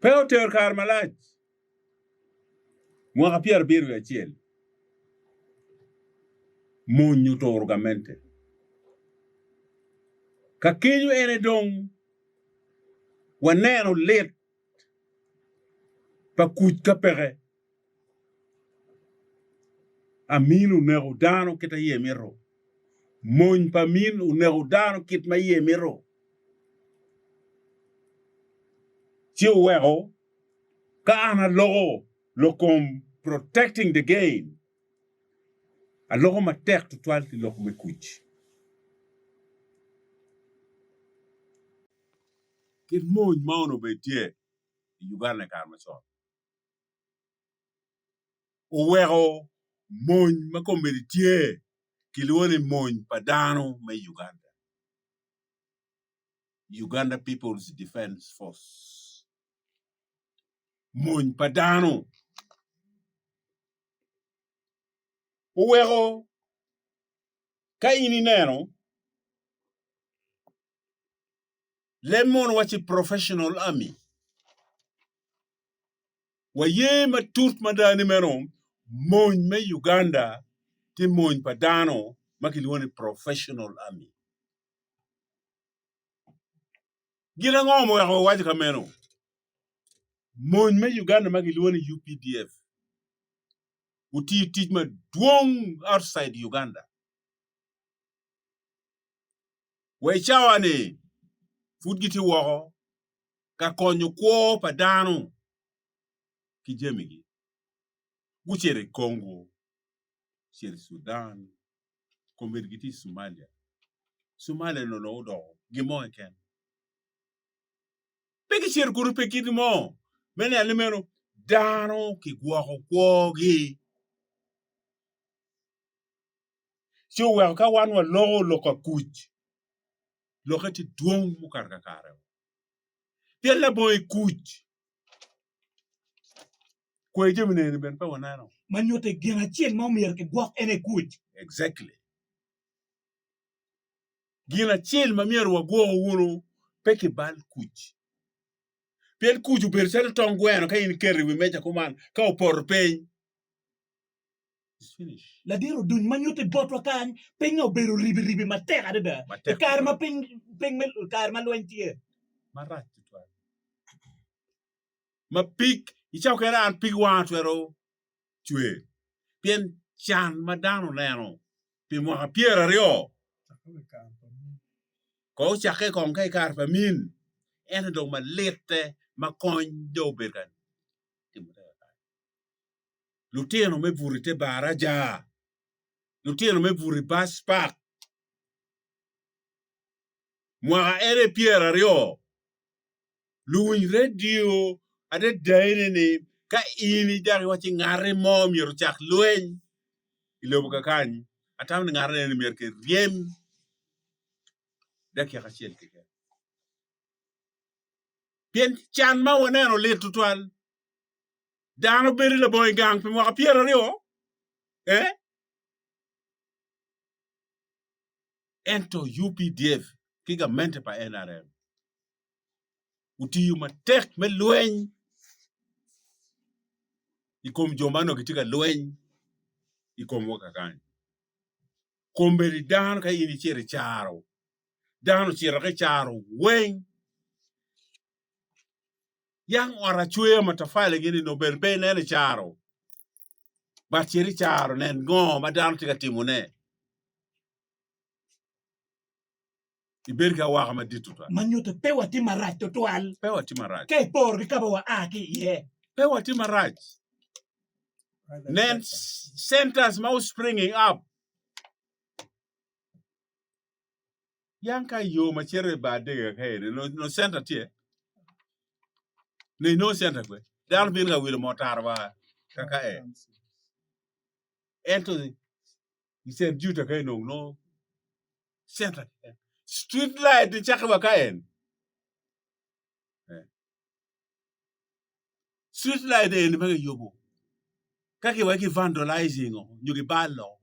Pe otero kare malac, mwaka pyerabiro wiye acel, mony oturo gamente. Ka kenyo en aye dong waneno lit pa kuc ka peke. Amin oneko dano kit ma iye mito. Mony pa amin oneko dano kit ma iye mito. Ci oweko ka an aloko lok kom protecting the gain, aloko matek tutwal i lok me kuc. Kit mony ma onongo bene tye i Uganda i kare macon oweko mony ma kombeddi tye kilwongo ni mony pa dano me Uganda, Uganda People's Defence Force, mony pa dano oweko ka in ineno Leb mono wacci professional army. Waye matut mada ni meno mony me Uganda tye mony pa dano ma kilwongo ni professional army. Gin ango ma oweko wawaco ka meno? Mony me Uganda ma kilwongo ni UPDF otiyo tic madwong outside Uganda. Wa i cawa-ni, pud gitye woko ka konyo kwo pa dano ki jamigi. Gucito i Congo, gucito i Sudan, kombeddi gitye i Somalia. Somalia onongo dong odoko gin mo keken. Pe gicito kunu pi kit mo me neno ni meno dano kigwoko kwogi. Ci oweko ka wan waloko lok akuc, lokke tye dwong mukato kakare. Pien labongo i kuc, kwer jami neni bene pe waneno. Ma nyutte gin acel ma omyero kigwok en aye kuc. Exactly. Gin acel ma myero wagwoko wunu pe kibal kuc. Pien kuc obedo calo tong gweno ka in iketo i wi meja kuman ka opoto piny. Ladit oduny ma nyutte botwa kany, pinye obedo ribiribi matek adada i kare ma piny piny me kare ma lweny tye. Marac tutwal. Ma pig i cawa kene an pig wanga twero cwer pien can ma dano oneno pi mwaka pyeraryo kong ocakke kong ka i kare pa min ento dong malitte ma kony dong obedo ka timone. lutino me buto i te baraja, lutino me buto i bac pak. Mwaka ene pyeraryo, luwiny redio adada ene ni ka in idok iwaci ngati mo myero ocak lweny i lobo kakany, atamo ni ngat eni myero kiryem dakika acel keken. Pien can ma waneno lit tutwal. Dano bedo labongo i gang pi mwaka pyeraryo, eh? Ento UPDF ki gamente pa NRM otiyo matek me lweny i kom jo ma onongo gitye ka lweny i komwa kakany. Kombeddi dano ka in icito i caro, dano ocito ki i caro weng Yang ot acweya matafali gini onongo bene pe ineno i caro but cit i caro nen ngo ma dano tye ka timone. Ibedo ki awaka madit tutwal. Ma nyuto pe watye marac tutwal. Pe watye marac. Ka iporo ki ka ma waa ki iye. Pe watye marac. Nen centers ma springing up. Yang ka yo ma cito i bar dega ka eni, no, no center tye. Ne no center kwe. Dano bino ka wilo motar wa kaka e. Ento i St. Juda ka enong no center. Street light ni cake wa ka en. Eh. Street light eni ma kiyubo. Ka kiwa ki vandalizing o, nyo gibalo.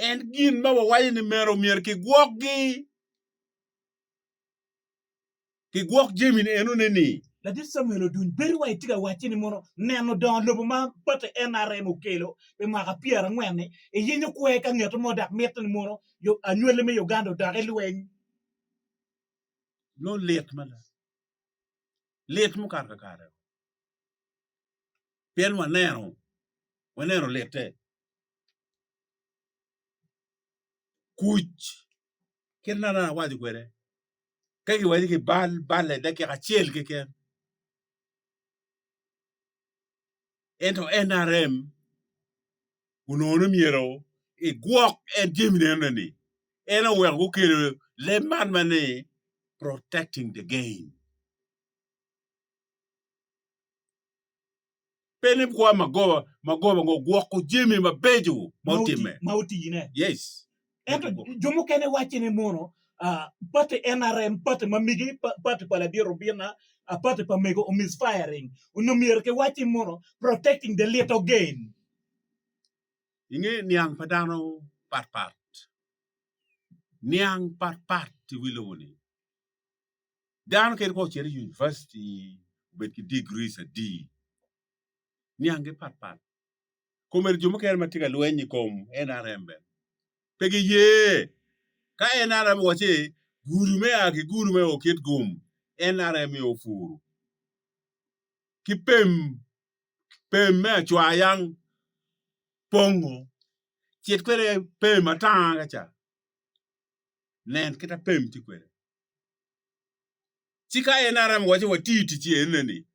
En gin ma wawaco ni meno myero kigwokgi, kigwok jami-ni enone ni. Ladit Samuel Oduny bedo wa itye ka wacci ni mono neno dongo lobo ma pati NRM okelo pi mwaka pyerangwen-ni iyenyo kwer ka ngeto mo dok mitte ni mono anywali me Uganda odok i lweny. Nongo lit mada, lit mukato kakare pien waneno, waneno litte. Kuc kit ma dong awaco kwede ka kiwaco ki bal balle dakika acel keken ento NRM onongo ni myero egwok en jami enoni en oweko gukelo leb man ma ni protecting the gain. Pe ni kwa magoba magoba ngo gwoko jami mabeco ma otimme. Ma otine. Yes. Ento jo mukene wacce ni mono party NRM, party ma migi, party pa ladit Rubina, party pa mego o misfiring. Onongo myero ki wacci mono protecting the little gain. Inge niang pa dano pat pat. Niang pat pat i wi lobo ni. Dano kadi ka ocito i univaciti obed ki degrees adi, nianggi patpat. Komedi jo mukene ma tye ka lweny i kom NRM bene pe giye. Ka NRM owacci gudo me a ki gudo me o kit gum, NRM aye opuro. Ki pem, pem me acwa yang pongo, cit kwede pem atanga ca, nen kit ma pem tye kwede. Ci ka NRM owaco ni wati tic eni-ni,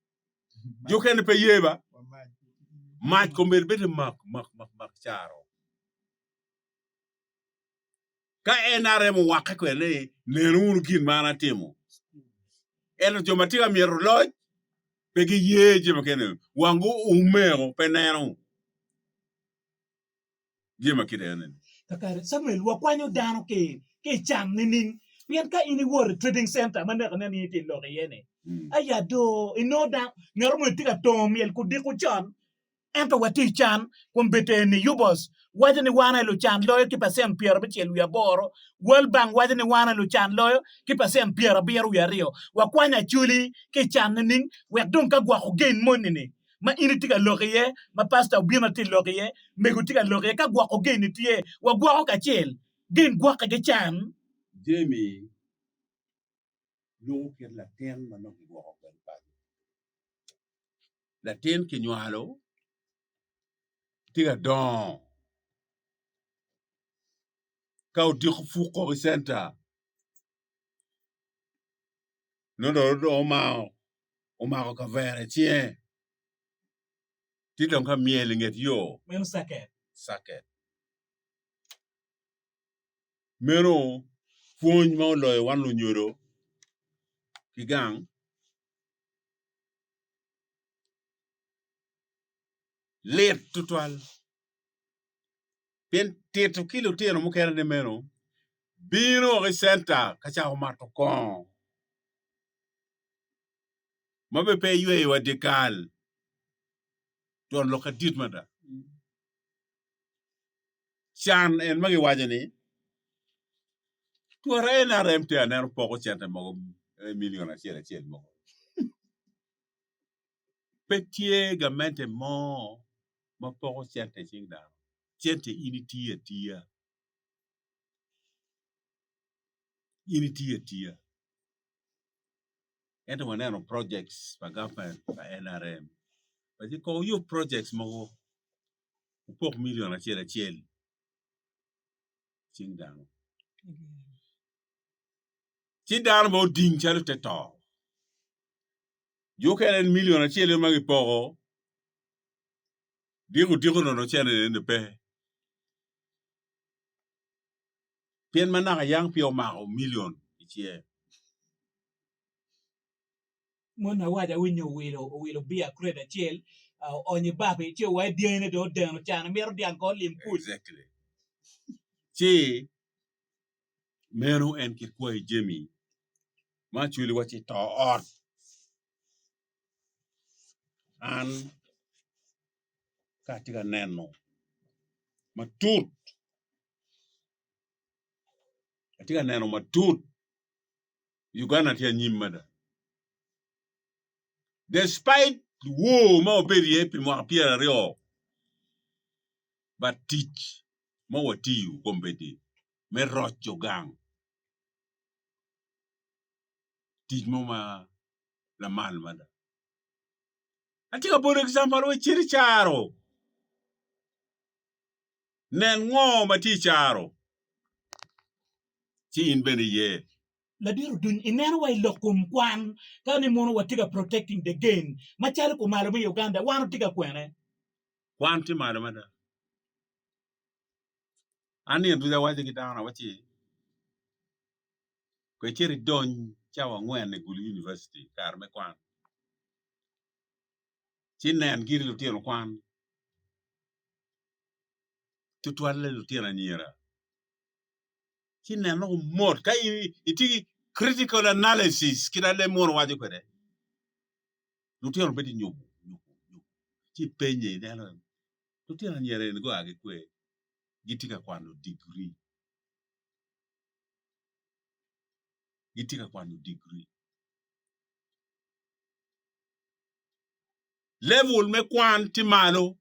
jo okene pe ye ba, mac komedi bedo mak mak mak mak caro. Ka NRM owakke kwede ni nenu wunu gin ma an atimo, ento jo ma tye ka myero loc pe giye jami mukene, wang guume pe neno. jami ma kite eni. Kakare, Samuel, wakwanyo dano ki i can nining? Pien ka in iwoto i trading center ma naka nen in itye lok iye-ni, aya do inongo dano ngat mo tye ka tongo myel kudiko con, ento watye i can kun bete eni Yubos waco ni wan aye lucan loyo ki pacent 78, World Bank waco ni wan aye lucan loyo ki pacent 72. Wakwanyo Acholi ki i can nining wek dong ka gwoko gen moni-ni ma in itye ka lok iye, ma pasta Obina tye lok iye, mego tye ka lok iye, ka gwoko geni tye, wagwoko kacel, gen gwokke ki can. Jami luko kit latin ma nongo kigwoko kwede paco. Latin kinywalo tye ka dongo ka odiko puko ki centa nongo dong omako omako kavera i cinge tye dong ka myel i nget yo. Meno caket. Caket. Meno pwony ma oloyo wan lunyodo ki gang. Lit tutwal pien tito ki lutino mukene ni meno bino ki centa ka cako mato kongo. Ma bene pe iyweyo wa dyekal twon lok adit mada. Can en ma giwaco ni twara NRM tye aneno poko cente mogo million acel acel mogo. Pe tye gamente mo ma poko cente i cing dano. Cente in itiyo atiya. In itiyo atiya. Ento waneno projects pa gavment pa NRM ci kong wuyub projects mogo wupok million acel acel i cing dano. Ci dano bene oding calo te to. Jo okene en milion acel ma gipoko diko odiko nono cene eni pe. Pien ma naka yang peya omako milion i cinge. Mon awaco awinyo owilo owilo biya crate acel oonyo i bapi ci owaco dyangine dong odeno can emito dyang kong olim kuc. Exactly. Ci meno en kit kwayi jami ma acwali wa ci to ot. An ka atye ka neno matut atye ka neno matut Uganda tye anyim mada. Despite woo ma wabedo iye pi mwaka 20, but tic ma watiyo kombeddi me roco gang tic mo ma lamal mada. Atye ka bolo example wa icit i caro nen ngo ma tye i caro ci in bene iye. Ladit Oduny ineno wa i lok kom kwan ka ni mono watye ka protecting the gain macalo kumalo me Uganda wan watye ka kwene? Kwan tye malo mada. An nino ducu awaco ki dano awacci kong icit idony cawa angwen i Gulu University kare me kwan ci inen giri lutino kwan tutwalle lutino anyira ci neno mot ka in itye ki critical analysis kit ma leb munu waco kwede lutino bedo nyubo nyubo nyubo ci ipenye ineno lutino anyira eni gua ki kwe gitye ka kwano digri gitye ka kwano digri level me kwan tye malo.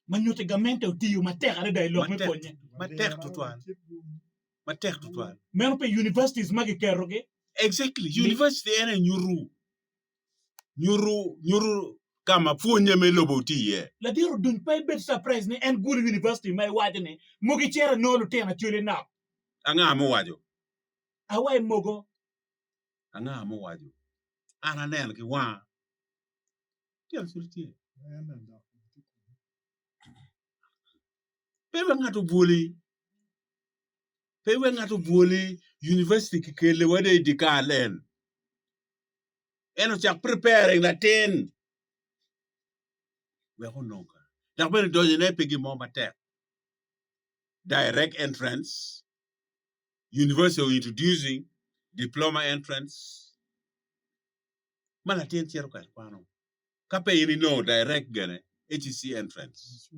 Ma nyuto gamente otiyo matek adada i lok me pwonye. Matek tutwal. Matek tutwal. Meno pi universities ma giketogi. Exactly. University en aye nyuto nyuto nyuto ka ma pwonye me lobo tye iye. Ladit Oduny pe ibed surprise ni en gulu university ma iwaco ni mogo icito inongo lutino acwali nok. Anga muwaco? Awa i mogo. Anga muwaco? An aneno ki wanga. Tyen pud tye. Pe wek ngat obwoli. Pe wek ngat obwoli. University kikele wa dong i dye kal en. En ocak preparing latin wek onong kare. Dok bene donyone pe gin mo matek. Direct entrance, university introducing diploma entrance. ma latin cito kwede kwano ka pe in inongo direct gene HEC entrance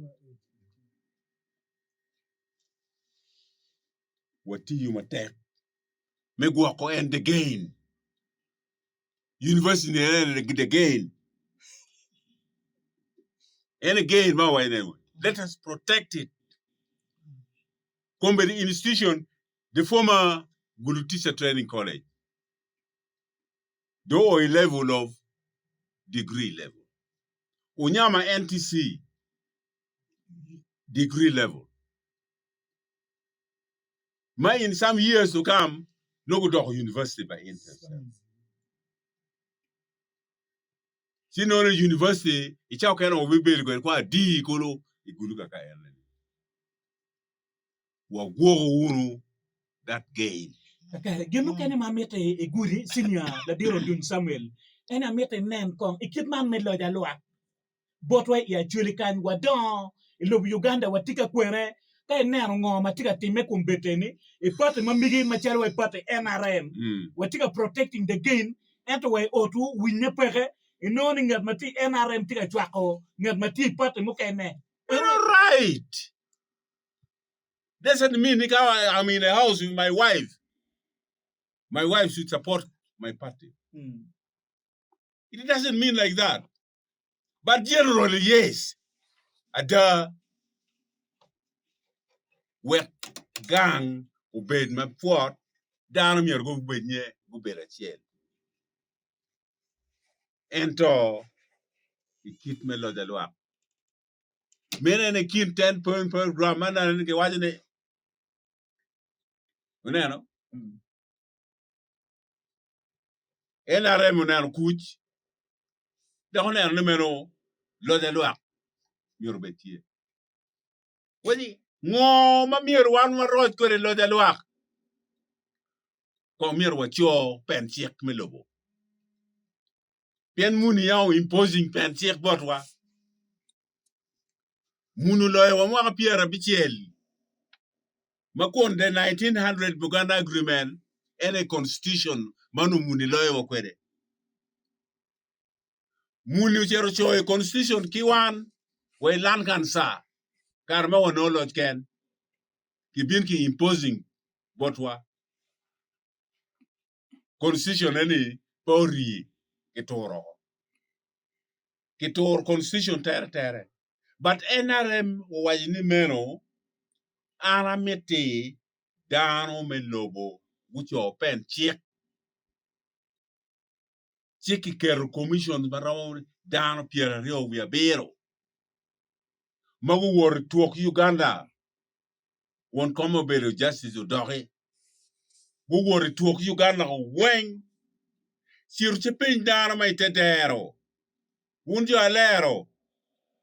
watiyo matek me gwoko en the gain university ni en the gain en a gain ma wa ene let us protect it kombeddi institution the former Gulu Teacher Training College dong o i level of degree level. Onyama NTC degree level. Ma in some years to come nongo gudoko university by themselves. Ci nongo university i cawa kene wabibedo kwede kwa adi kulu i Gulu kaka en. Wagwoko wunu that gain. Kakare, gin mukene ma amito i gudi, Senior Ladit Oduny Samuel, en amito inen kong i kit man me loc alwak botwa i Acholi kany wadongo i lobo Uganda watye ka kwene ka ineno ngo ma tye ka timme kombeddi eni i party ma migi macalo wa i party NRM watye ka protecting the gain ento wa i otwu winye peke inongo ni ngat ma tye i NRM tye ka cwako ngat ma tye i party mukene. Meno right. Doesn't mean ni ka I'm in a house with my wife, my wife should support my party. It doesn't mean like that. But generally, yes. Ada wek gang obed mapwot, dano myero gubed nye gubed acel. Ento i kit me loc alwak Meno en i kin ten point program ma neno ni kiwaco ni uneno. NRM oneno kuc dok oneno ni meno loc alwak myero obed tye. Waci ngo ma myero wan waroc kwede loc alwak? Kong myero waco pen cik me lobo. Pien muni ya o imposing pen cik botwa. Muni oloyowa mwaka pyerabicel ma kun the 1900 Buganda Agreement en aye constitution ma onongo muni loyowa kwede. Muni ocito ocoyo constitution ki wan wa i Lankansa kare ma wanongo loc ken kibin ki imposing botwa. Constitution eni pe orii kituro oko. Kituro constitution tere tere. But NRM owaco ni meno an amiti dano me lobo guco pen cik ci kiketo commission ma romo dano pyeraryo wiye abiro ma guwoto i twok Uganda won kom obedo Justice Odoki guwoto i twok Uganda weng cito ci piny dano ma i te dero wun jo alero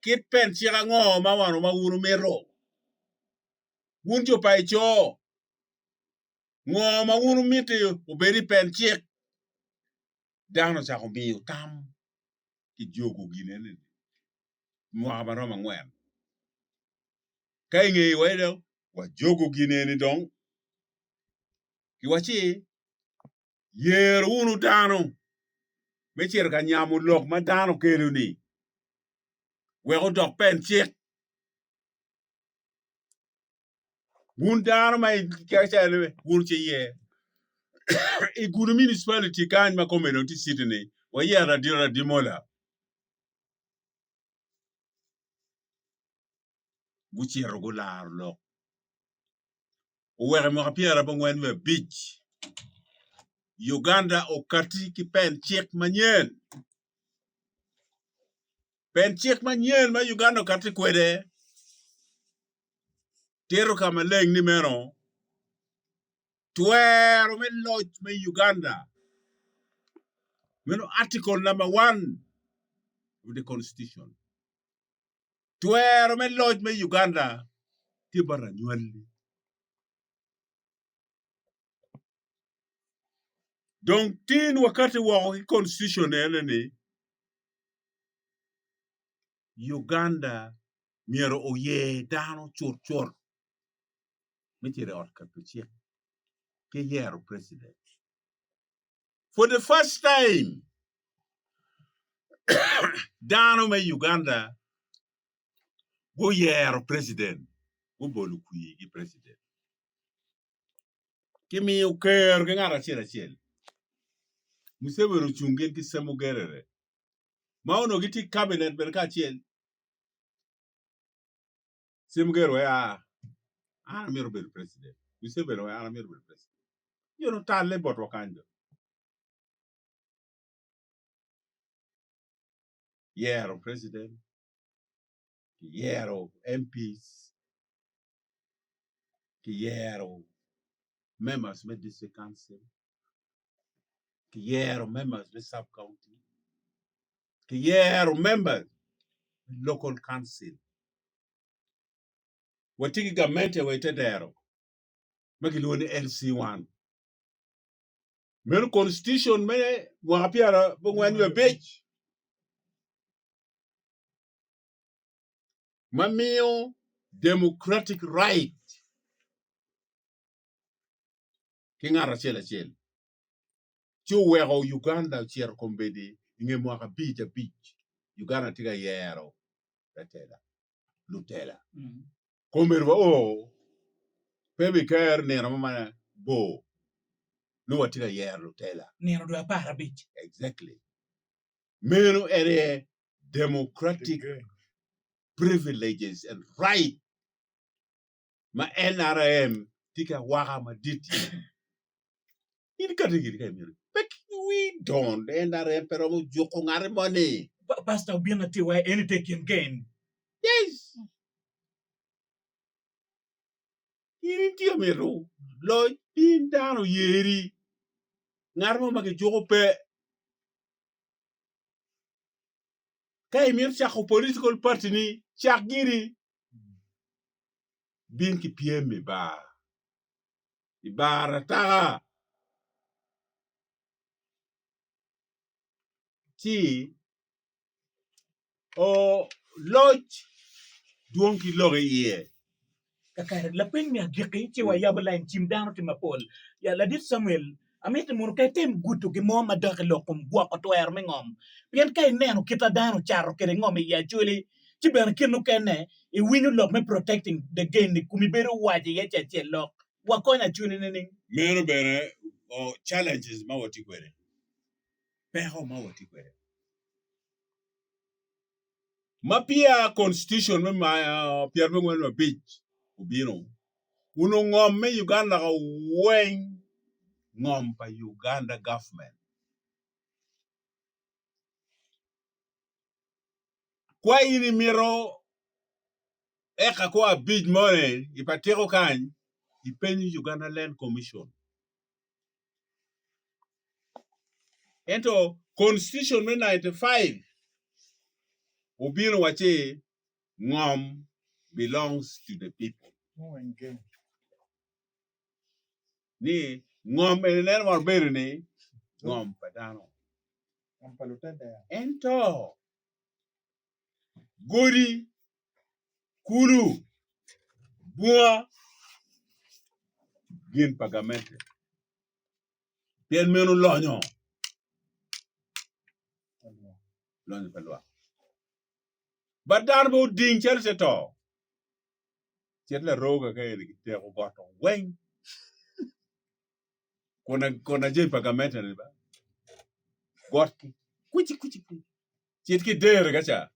kit pen cik ango ma wan ma wun wumito wun jo pa ico ngo ma wun wumiti obed i pen cik dano ocako miyo tam ki jogo gine-ni mwaka ma romo angwen ka i ngeye wa dong wajogo gine-ni dong kiwacci yer wunu dano me cito ka nyamo lok ma dano okelo-ni wek odok pen cik. Wun dano ma wun ci iye i gudo municipality kany ma kome dong tye city ni wayero ladit Adimola gucito gularo lok oweko i mwaka pyerabongwen wiye abic Uganda okati ki pen cik manyen Pen cik manyen ma Uganda okati kwede tito ka maleng ni meno twero me loc me Uganda meno article number one of the constitution twero me loc me Uganda tye bot anywali. Dong tin wakati woko ki constitution ene ni Uganda myero oyer dano cut cut me cito i ot keto cik ki yero president. For the first time dano me Uganda guyero president gubolo kwir ki president. Kimiyo ker ki ngat acel acel. Museveni ocung gin ki Ssemogerere ma onongo gitye i kabinet bene kacel. Ssemogerere owaco aa an amito bedo president, Museveni owaco an amito bedo president. Jo ni otalle botwa kany do. Yero president, kiyero MPs, kiyero members me district council, kiyero members me sub county, kiyero members me local council. Watye ki gamente wa ite dero ma kilwongo ni LC1. Meno constitution me mwaka pyerabongwen nyo abic ma miyo democratic right ki ngat acel acel ci oweko Uganda ocito kombeddi i nge mwaka abic abic Uganda tye ka yero latela lutela kombeddi wa oo pe biker nino mo ma bor nongo watye ka yero lutela Nino dwe 15. exactly meno en aye democratic privileges and right ma NRM tye ki awaka madit iye. In ikati giri ka imito. Pe we don't NRM pe romo juko ngati moni. Pastor obino atir wa en ite kin gen. Yes. In itye mito loc piny dano oyeri. Ngat mo ma kijuko pe. Ka imito cako political party ni, cak giri. Bin ki pyem i bar. I bar ataka. Ci o loc dwong ki lok iye. Kakare, lapeny me agikki ci wayabo lain cim dano tye mapol. Ya ladit Samuel, amito ni mono ka item gudo gin mo madok i lok kom gwoko twero me ngom. Pien ka ineno kit ma dano ocato kwede ngom i Acholi, ci bene kit mukene iwinyo lok me protecting the gain ni komi bedo waco iye ce acel lok. Wakonyo Acholi nining? Meno bene challenges ma watye kwede, peko ma watye kwede. Ma peya constitution me 75 obino, onongo ngom me Uganda ka weng ngom pa Uganda government. Kwa in imito eka kor abic moni i patiko kany, ipenyo Uganda Land Commission. Ento constitution me 95 obino wacci ngom belongs to the people. Ni ngom eni neno ma obedo ni ngom pa dano. Ento godi, kulu, bunga gin pa gamente pien meno lonyo lonyo pa lwak but dano pe oding calo te to cit laroga ka eni kiteko goto weng kona jami pa gamente ni ba got kwici kwici cit ki dere ka ca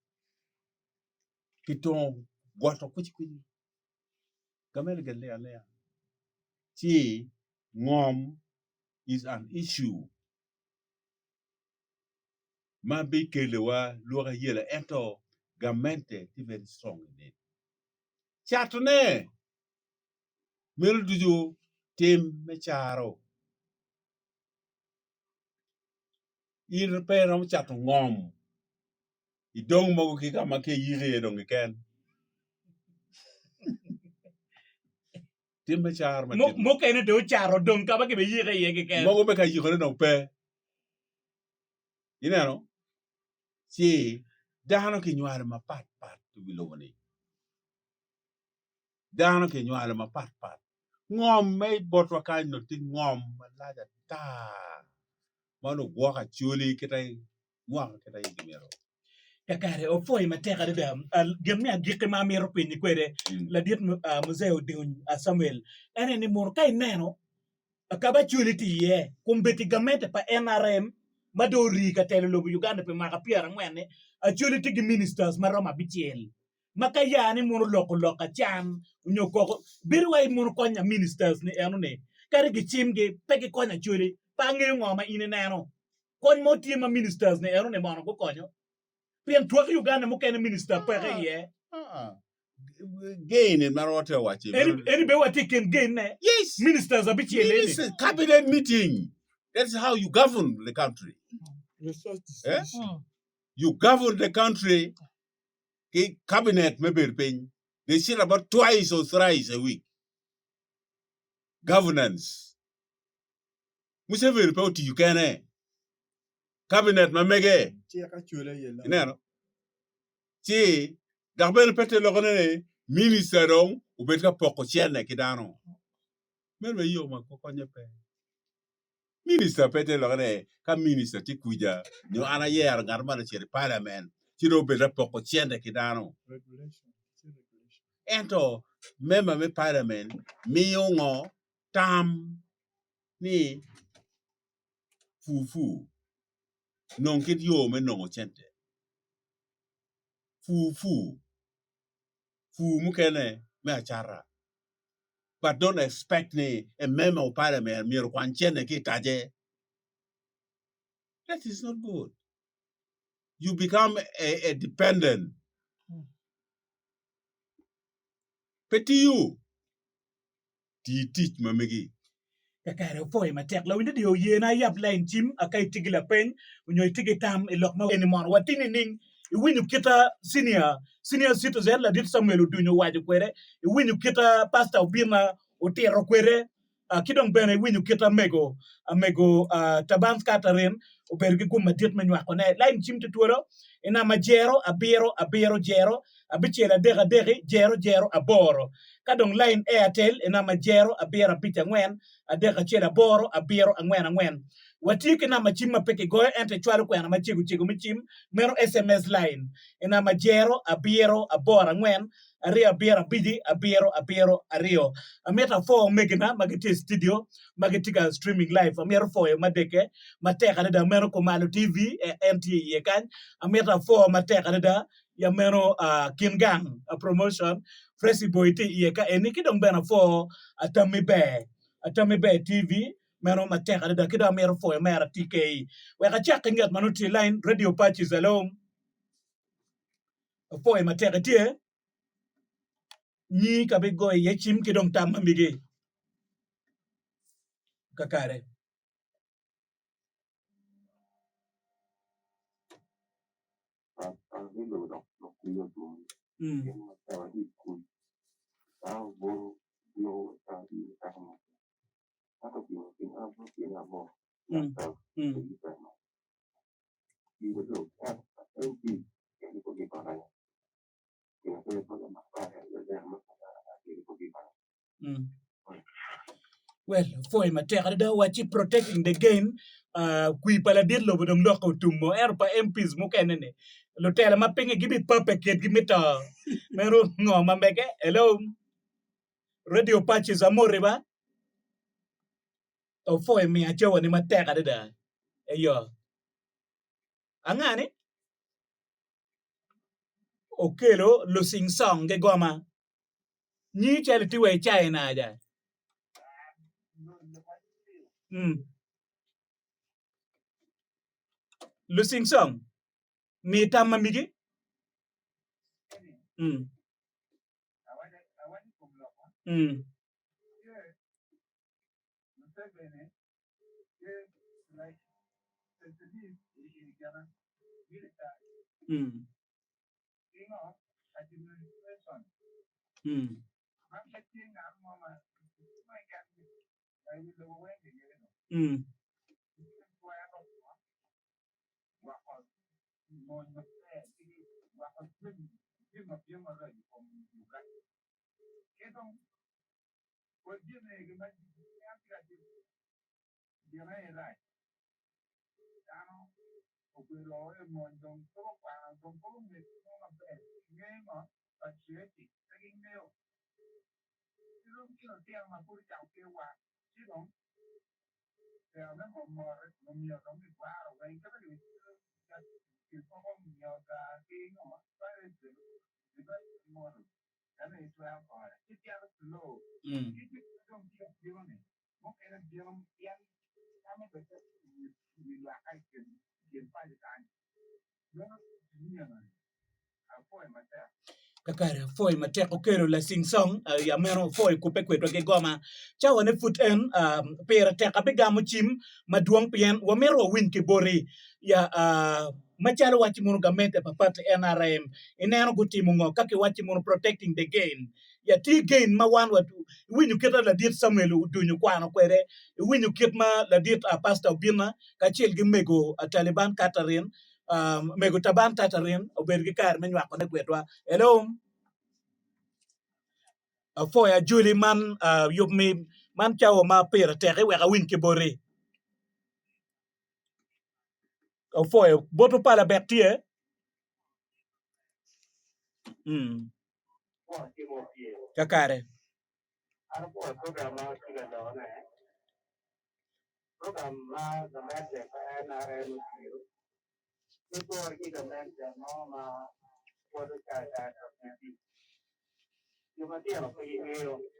kitongo goto kwici kwici gamente gin ling alinga ci ngom is an issue ma bikeliwa lwak ayela ento gamente tye very strong in it catone meno ducu tim me caro in pe iromo cato ngom idong mogo ki ka ma kiyiko iye dong keken tim me caro madit Mukene dong ocato dong ka ma kibiyike iye keken. Mogo be ka yikone dong pe. Ineno? Ci dano kinywalo mapat pat i wi lobo-ni. Dano kinywalo mapat pat. Ngom ma i botwa kany onongo tye ngom malac ata ma onongo gwoko acholi kite mwaka kit aye gimito. Kakare, opwoyi matek adada. Gin me agikki ma amito penyi kwede, ladit Muzee Odeny Samuel, en aye ni mono ka ineno kaba Acholi tye iye, kombeddi gamente pa NRM ma dong orii ka telo lobo Uganda pi mwaka pyerangwen-ni, Acholi tye ki ministers ma romo abicel ma ka ya ni mono oloko lok acan nyo koko bedo wai mono konya ministers ni eno ni kadi gicimgi pe gikonyo Acholi pe angeyo ngo ma in ineno. Kony mo tye ma ministers ni eno ni mono gukonyo? Pien twak Uganda mukene minister peke iye. Gain en ma rote owaco. Eni be watye i kin gain ne. Yes. Ministers abicel eni. Ministers, cabinet meeting. That's how you govern the country. Eh? You govern the country ki cabinet me bedo piny. They sit about twice or thrice a week. Governance. Museveni pe otiyo kene, kabinet ma mege ineno ci dok bene pe te loko ni minista dong obed ka poko cene ki dano meno bene yo ma konye pe minista pe te loko ni ka minista tye kwija nyo an ayero ngat mo ocito i palamen ci dong obed ka poko cene ki dano ento memba me palamen miyo ngo tam ni pur pur nong kit yo me nongo cente pur pur pur mukene me acata but don't expect ni a member of parliament myero okwany cente ki itace that is not good you become a, a dependent pe tiyo ti tic ma megi. Kakare opwoyo matek. Lawiny radio oye na ayab lain cim aka itye ki lapeny onyo itye ki tam i lok ma eni mono watye nining? Iwinyo kita senior senior citizen ladit Samuel Oduny owaco kwede, iwinyo kita Pastor Obinna otito kwede, ki dong bene iwinyo kit amego amego Tabans Catherine obedo ki gum madit me nywakone. Lain cim tye twolo i namba jero abiro abiro jero abicel adek adeki jero jero aboro ka dong lain Airtel i namba jero abiro abic angwen adek acel aboro abiro angwen angwen. Watye ki namba cim ma pe kigoyo ento icwalo kwena macego cego me cim meno SMS line i namba jero abiro aboro angwen aryo abiro abici abiro abiro aryo. Amito apwo omegina ma gitye i studio ma gitye ka streaming live. Amito pwoyo madeke matek adada meno Kumalo TV en tye iye kany. Amito apwo matek adada ya meno Kin Gang Promotion Fresi Boy tye iye ka eni ki dong bene apwo Atami Ber Atami Ber TV meno matek adada ki dong amito pwoyo mera TK wek acak ki nget ma nongo tye i line Radio Pacis hello. Opwoyo matek itye nyi ka bigoyo iye cim ki dong tam ma migi kakare. Mm. Mm. Mm. Well, pwoyo matek adada wacci protecting the gain uh, kwir pa ladit lobo dong lokke otumo ento pa MPs mukene ni lutela ma pinge gibipape kitgi me to meno ngo ma mege hello radio patches amoti ba opwoyo miya cawa ni matek adada eyo Anga ni okelo lusing song ki goma? Nyingi calo itye wa i China ja. Mm. Lusing song, mi tam ma migi. Mm. Mm. Mm. Mm. Mm. Mm. Kakare apwoyo matek okelo lasing song ya meno apwoyo kubbe kwedwa ki goma cawane pud en pire tek abigamo cim madwong pien wamito wawiny ki boti ya macalo wacci mono gamente pa party NRM ineno gutimo ngo ka kiwacci mono protecting the gain ya tye gain ma wan iwinyo kit ma ladit Samuel Oduny okwano kwede iwinyo kit ma ladit Pastor Obinna kacel ki mego Taliban Catherine mego Taban Catherine obedo ki kare me nywakone kwedwa. Hello. Apwoyo ajoli man yub mi man cawa ma pire tek iwek awiny ki boti. Opwoyo botwu pala bek tye? Mm. Kakare.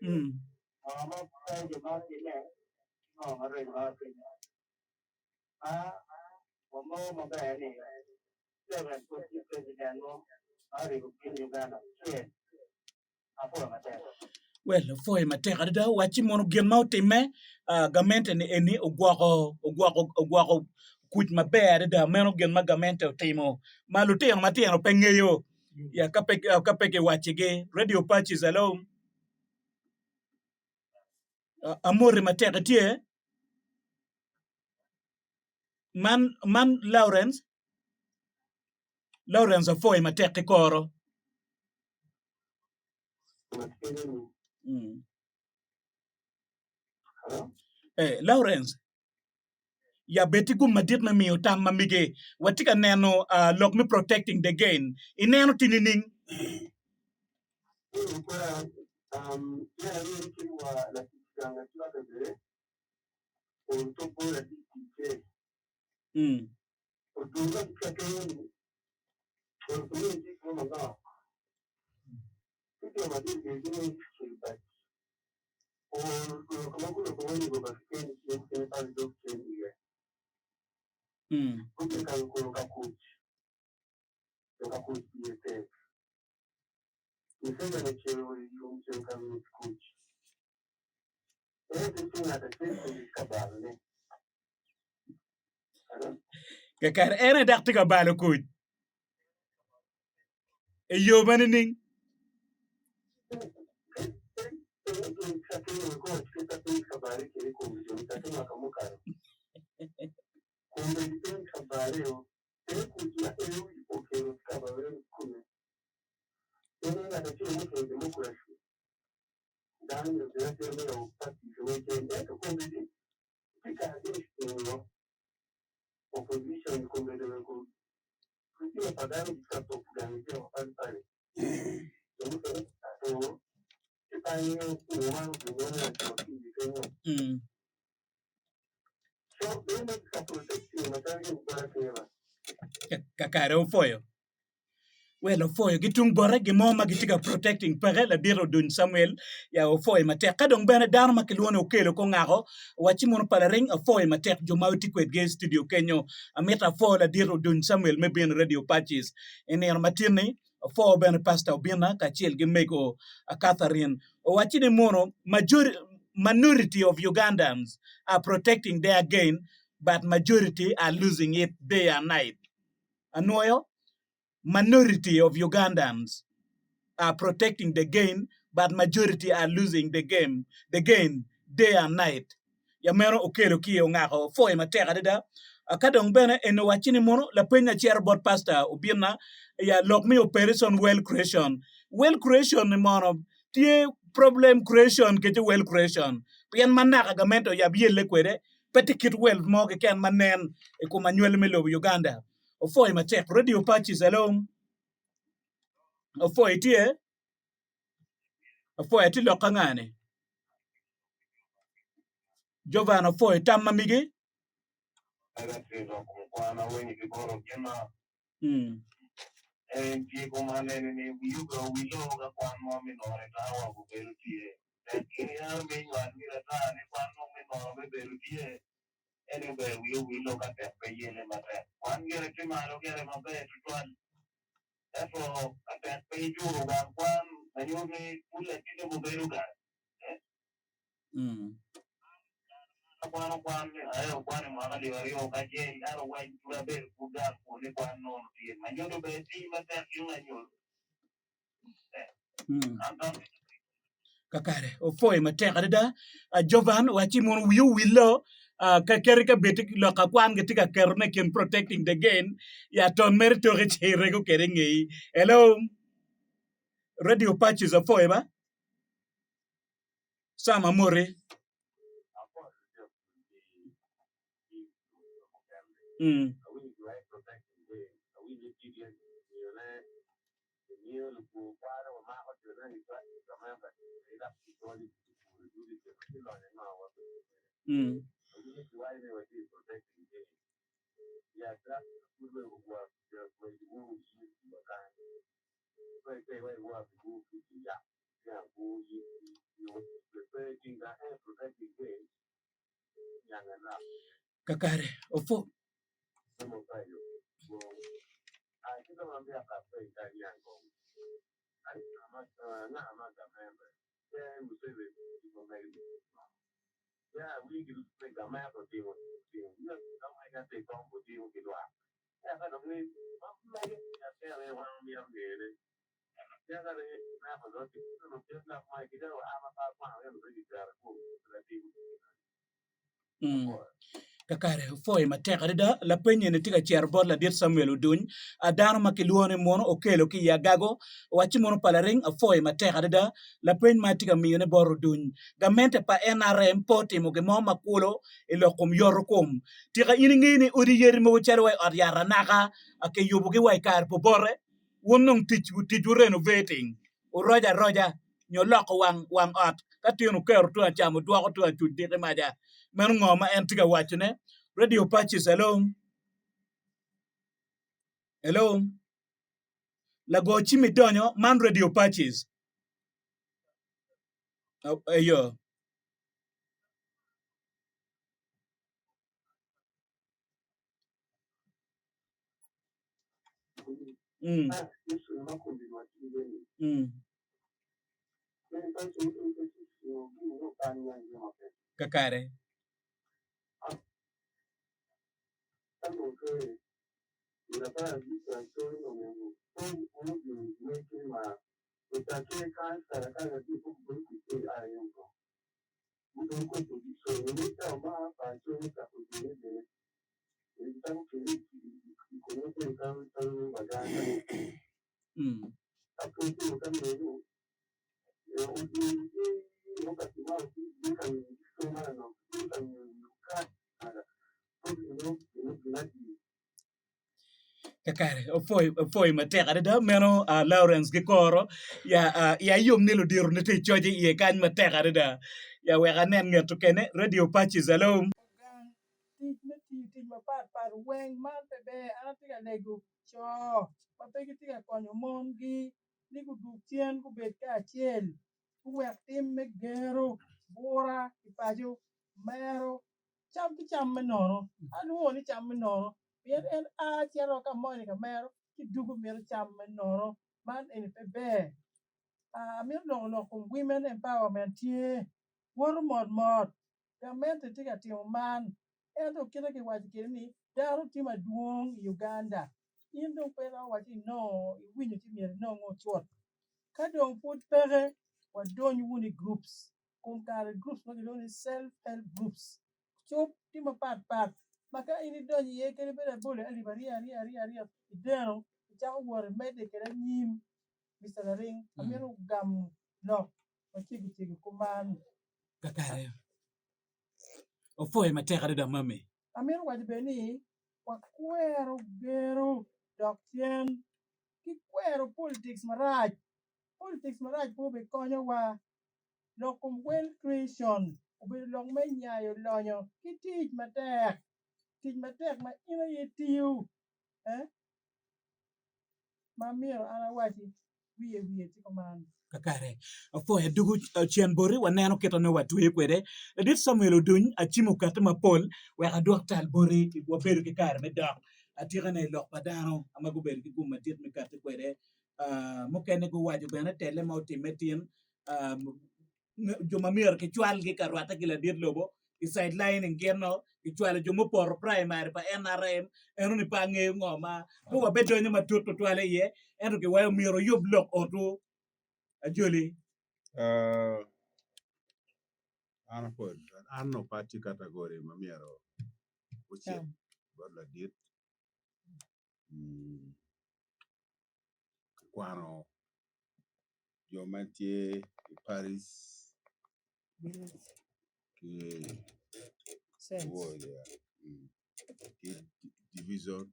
Mm. Well, opwoyo matek adada wacci mono gin ma otimme gamente ni eni ogwoko ogwoko ogwoko Kuc maber adada meno gin ma gamente otimo ma lutino matino pe ngeyo ya ka pe ka pe kiwacigi. Radio Pacis hello. Amoti matek itye? Man man Lawrence? Lawrence apwoyi matek ki koro. Mm. Eh, Lawrence, ya bed ki gum madit me miyo tam ma mege. Watye ka neno uh, lok me protecting the gain. Ineno ti nining? Mm. Mm. Kakare en aye dok tye ka balo kuc i yo ma nining? Mm. Kakare opwoyo. Well opwoyo ki tung bote gin mo ma gitye ka protecting peke ladit Oduny Samuel ya opwoyo matek ka dong bene dano ma kilwongo ni Okello Kongako wacci mono pala ring apwoyo matek jo ma wutye kwedgi i studio kenyo amito apwo ladit Oduny Samuel me bino i Radio Pacis i nino ma tin-ni apwo bene Pastor Obinna kacel ki mego Catherine owacci ni mono majority minority of Ugandans are protecting their gain but majority are losing it day and night. Anwoyo, Minority of Ugandans are protecting the gain but majority are losing the game, the gain day and night. Ya meno okelo ki ongako pwoyo matek adada. Ka dong bene en owacci ni mono lapeny acito bot pastor Obinna ya lok me operation well creation. Well creation ni mono tye problem creation kece well creation pien ma naka gamente oyab yelle kwede pe tye kit wel mo keken ma nen i kom anywali me lobo Uganda. Opwoyo matek. Radio Pacis, hello. Opwoyo tye? Opwoyo atye lok ka ngani? Jovan opwoyo tam ma migi? Mm. En tye kuman eni ni wiyubbe owilo ka kwan mo me nono i tawa obedo tye. Tek gin yam me nywal myero ata ni kwan dong me nono me bedo tye. Eni ober wiye owilo ka tek pe yele matek. Kwan gire tye malo gire maber tutwal. Ento ka tek pe icuro gang kwan ma nyuto ni pud latinni obedo gang. Akwano kwan aye okwano i mwaka alip aryo kacel ento weng pud abedo pud gang kun ni kwan nono tye ma nyuto ber tic matek ki lanyodo. Kakare opwoyo matek adada Jovan wacci mono wiyi owillo ka keti ka bed lok akwan gitye ka ketone i kin protecting the gain ya ton mere toki ci irego kwede i ngeyi. Hello Radio Pacis apwoyo ba. Sam amoti. Mm. Mm. Kakare opwo. Kakare, opwoyo matek adada. Lapeny eni tye ka cito bot ladit Samuel Oduny, dano ma kilwongo ni Muno Okello ki i Agago. Owacci mono pa laring apwoyo matek adada. Lapeny ma atye ka miyone bot Oduny, gamente pa NRM pe otimo gin mo ma kulo i lok kom yoto kom. Tika in ingeyo ni odi yadi mogo calo wa i ot yat anaka kiyubogi wa i kare pa obote? Wun dong ticwu renovating, wuroco aroca nyo loko wang wang ot ka tin wuketo tung acam wudwoko tung acuc diki maca. Meno ngo ma en tye ka wacone? Radio Pacis, hello? Hello? Lago cim idonyo, man Radio Pacis. Eyo. Mm. Mm. Kakare. Mm. Kakare, opwoyo matek adada meno Lawrence Gikoro ya iya yom ni ludito ni tye i coc iye kany matek adada ya wek anen nget okene Radio Pacis hello. Gang tic me tiyo tic mapat pat weng man pe ber an atye ka lego co ma pe gitye ka konyo mongi ni gudwog cen gubed kacel guwek tim me gero bura i paco mero cam ki cam me nono. Alwongo ni cam me nono pien en a cito ka moni ka mero ci dugo mito cam me nono. Man eni pe ber. Amito loko lok kom women empowerment tye woto mot mot. Gamente tye ka timo man ento kite kiwaco kwede ni dano tye madwong i Uganda. In dong pe iromo waco ni inongo iwinyo ci myero inongo cut. Ka dong pud peke wadony wunu i groups. Kom kare groups ma kilwongo ni self help groups cuk tye mapat pat ma ka in idonyo iye kadi bed abolo alip aryo aryo aryo aryo ideno icako wot imedde kwede anyim Mister Laring amito gamo lok macego cego kuman. Kakare opwoyo matek adada mami. Amito waco bene ni wakwero gero dok cen ki kwero politics marac. Politics marac pe obikonyowa. Lok kom wealth creation obedo lok me nyayo lonyo ki tic matek, tic matek ma in aye itiyo eh ma myero an awaci wiye wiye tye kuman. Kakare, apwoyo adugu cen boti waneno kit ma nongo watweyo kwede. Ladit Samuel Oduny acimo okati mapol wek adwok tal boti wabedo ki kare me dok atikane i lok pa dano ma gubedo ki gum madit me kati kwede. Mukene guwaco bene tele ma otimme tin jo ma myero kicwalgi ka rwatte ki ladit lobo i sidelining gin-no kicwalo jo mupoto primary pa NRM enoni pe angeyo ngo ma pe wabedonyo matut tutwal iye ento kiwaco myero wuyub lok otwu ajoli. An apwoyo tutwal an onongo pe atye category ma myero ocit bot ladit kikwano jo ma tye i Paris ki division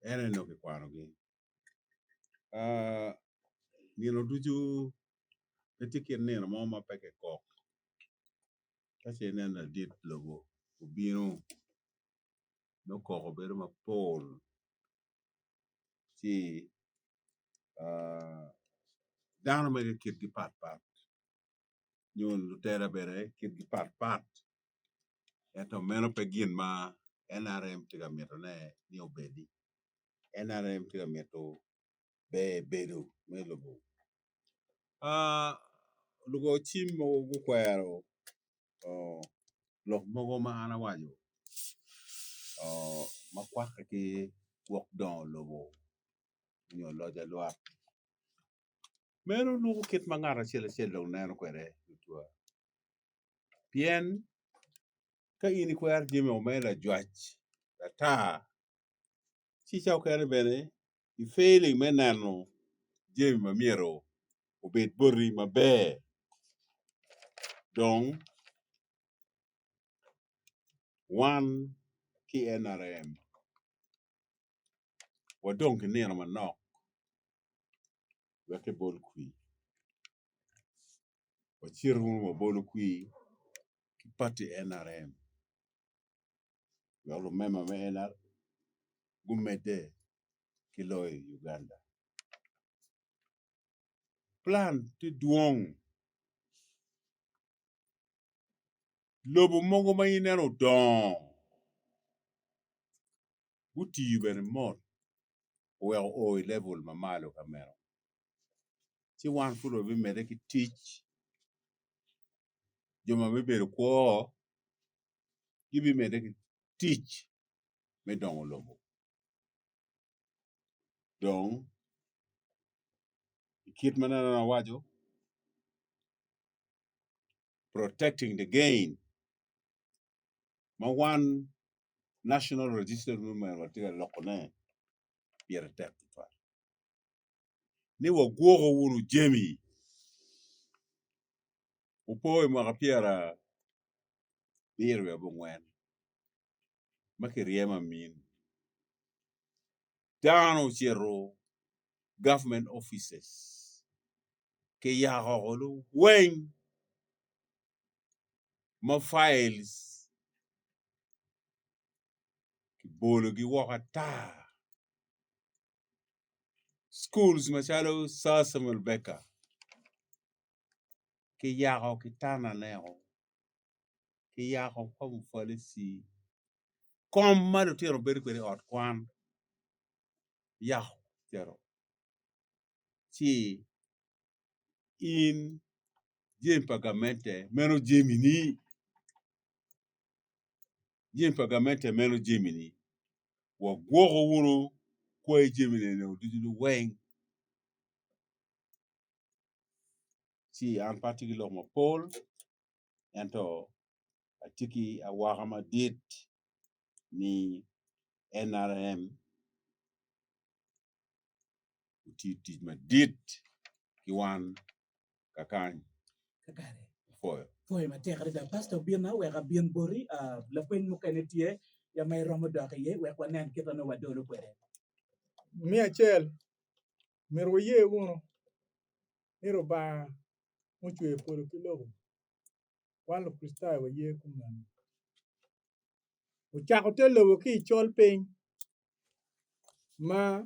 en aye nongo kikwanogi nino ducu pe tye kit nino mo ma pe kikok ka ce ineno ladit lobo obino nongo koko bedo mapol ci dano mere kitgi patpat nyo lutela bene kitgi patpat ento meno pe gin ma NRM tye ka mitone ni obedi NRM tye ka mito ber bedo me lobo lugo cim mogo gukwero lok mogo ma an awaco. ma kwakke ki gwok dongo lobo nyo loc alwak. Meno lubo kit ma ngat acel acel dong neno kwede tutwa pien ka in ikwero jami me lajwac ata ci ca okene bene i failing me neno jami ma myero obed boti maber dong wan ki NRM wadong ki nino manok wek kibol kwir wacito wunu wabolo kwir ki pati NRM wek lumema me NRM gumedde ki loyo Uganda. Plan tye dwong lobo mogo ma ineno odongo gutiyo bene mot oweko oo i level ma malo ka meno ci wan pud wabimedde ki tic jo ma bibedo kwo gibimedde ki tic me dongo lobo dong i kit ma nene awaco protecting the gain ma wan National Resistance Movement watye ka lokone pire tek tutwal ni wagwoko wunu jami wupo i mwaka pyerabiro wiye abongwen ma kiryemo amin dano ocito government offices kiyako woko weng ma files kibologi woko ata schools macalo Sir Samuel Baker kiyako kitananeo kiyako pa mufalici kom ma lutino bedo kwede i ot kwan yako cito ci in jami pa gamente meno jamini jami pa gamente meno jamini wagwoko wunu kwai jami eni ducu weng ci an pe atye ki lok mapol ento atye ki awaka madit ni NRM otiyo tic madit ki wan kakany. Kakare. Apwoyo. Pwoyo matek adada. Pastor obinna wek abin boti. Ah, lapeny mukene tye ya ma iromo dok iye wek wanen kit ma nongo wadolo kwede. Me acel, myero waye wunu ni Rubanga mucweyo polo ki lobo. Wan Lukricitayo waye kumeno. Ocako te lobo ki i col piny ma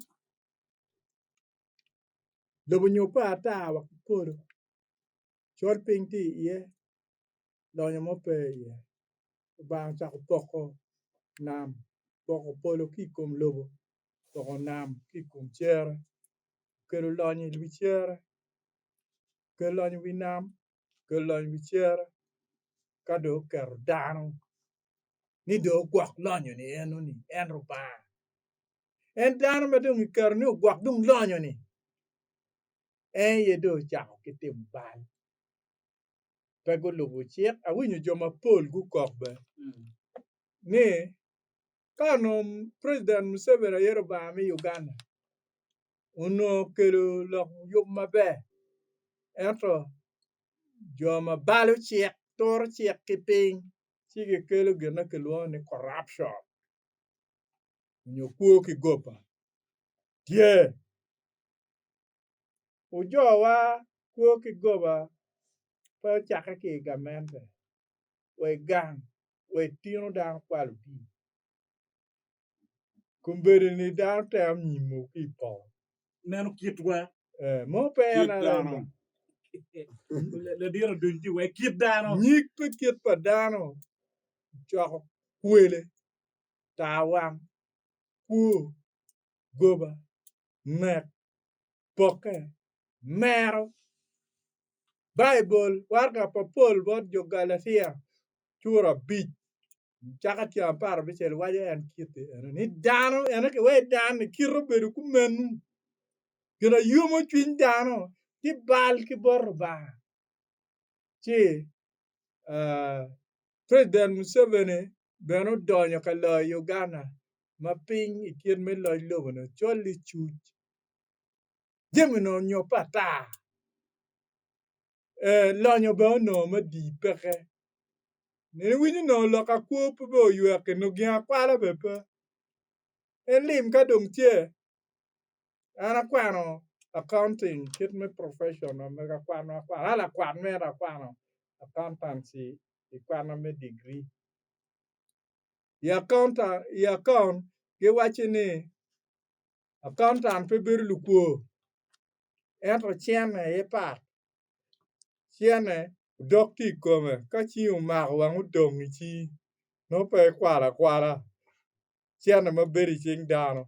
lobo nyo pe ata wa ki polo col piny tye iye lonyo mo pe iye Lubanga ocako poko nam poko polo ki i kom lobo poko nam ki i kom cere okelo lonyo i wi cere okelo lonyo i wi nam okelo lonyo i wi cere ka dong oketo dano ni dong ogwok lonyo-ni eno-ni en Rubanga. En dano ma dong iketo ni ogwok dong lonyo-ni en aye dong ocako ki timo bal pe gulubo cik. Awinyo jo mapol gukok bene ni ka onongo President Museveni aye Rubanga me Uganda onongo okelo lok yub maber ento jo ma balo cik turo cik ki piny ci gikelo gin ma kilwongo ni corruption nyo kwo ki goba tye ojowa kwo ki goba pe ocakke ki i gamente wa i gang wa i tino dano kwalo dini Kombeddi-ni dano temo nyimo ki i poto. Meno kitwa. Eh, mo pe Kit en dano. arema. Ladit oduny tye wek kit dano. Nyig pe kit pa dano coko kwele, tar wang, kwo, goba, nek, pokke, mero. Baibul waraga pa Paul bot jo Galatia cura abic. Caka tyen 16 waco en kite eno ni dano eno ki wai dano ni kite obedo kumeno gin ayomo cwiny dano ci bal ki bot Lubanga ci President Museveni bene odonyo ka loyo Uganda ma piny i kit me loc lobo-ni col licuc jami onongo onyobbe ata. Lonyo bene onongo me dii peke iwinyo onongo lok akwo pe bene oywek onongo gin akwala bene pe en lim ka dong tye an akwano accounting kit me profession ma mega akwano akwano an lakwat mere akwano accountancy i kwana me degree i account giwaco ni Accountant pe bedo lukwo ento cene aye pat cene odok ki i kome ka cingi omako wang odong i cingi nongo pe ikwalo akwala cene ma bedo i cing dano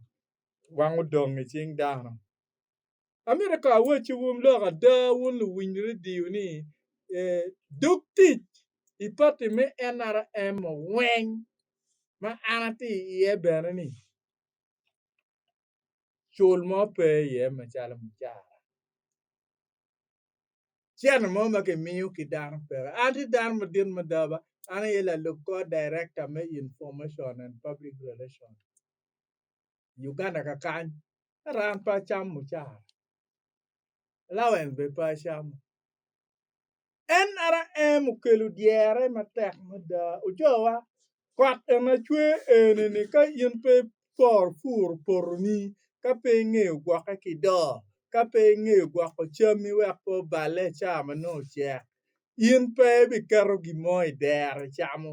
wang odong i cing dano. Amito kong awacciwu lok ada wun luwiny redio ni dog tic i pati me NRM weng ma an atye iye bene ni Cul mo pe iye macalo mucara, cente mo ma kimiyo ki dano peke. An tye dano madit mada ba, an aye lalub kor director me information and public relation i Uganda kakany ento an pe acamo mucara, allowance bene pe acamo. NRM okelo dyere matek mada ocowa kot en acwe eni-ni ka in pe iporo puro potoni ka pe ingeyo gwokke ki doo ka pe ingeyo gwoko cammi wek pe oballe i cawa ma nongo ocek in pe ibiketo gin mo i dero icamo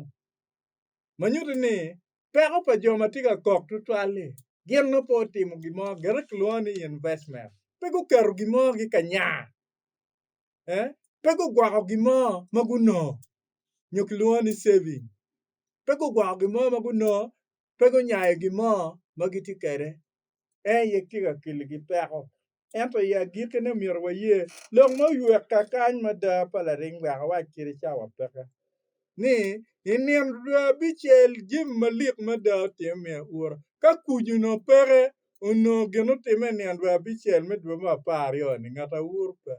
ma nyuto ni peko pa jo ma tye ka kok tutwal-li gin nongo pe otimo gin mo gire kilwongo ni investment pe guketo gin mo ki ka nya. Pe gugwoko gin mo ma gunongo nyo kilwongo ni saving pe gugwoko gin mo ma gunongo pe gunyayo gin mo ma gitye kwede en aye tye ka keligi peko ento i agikkine myero waye lok ma oywek kakany mada pa laring wek awac kadi cawa peke ni i nino dwe abicel jami malik mada otimme me aura ka kuc onongo peke onongo gin otimme i nino dwe abicel me dwe me 12-ni ngat auro pe.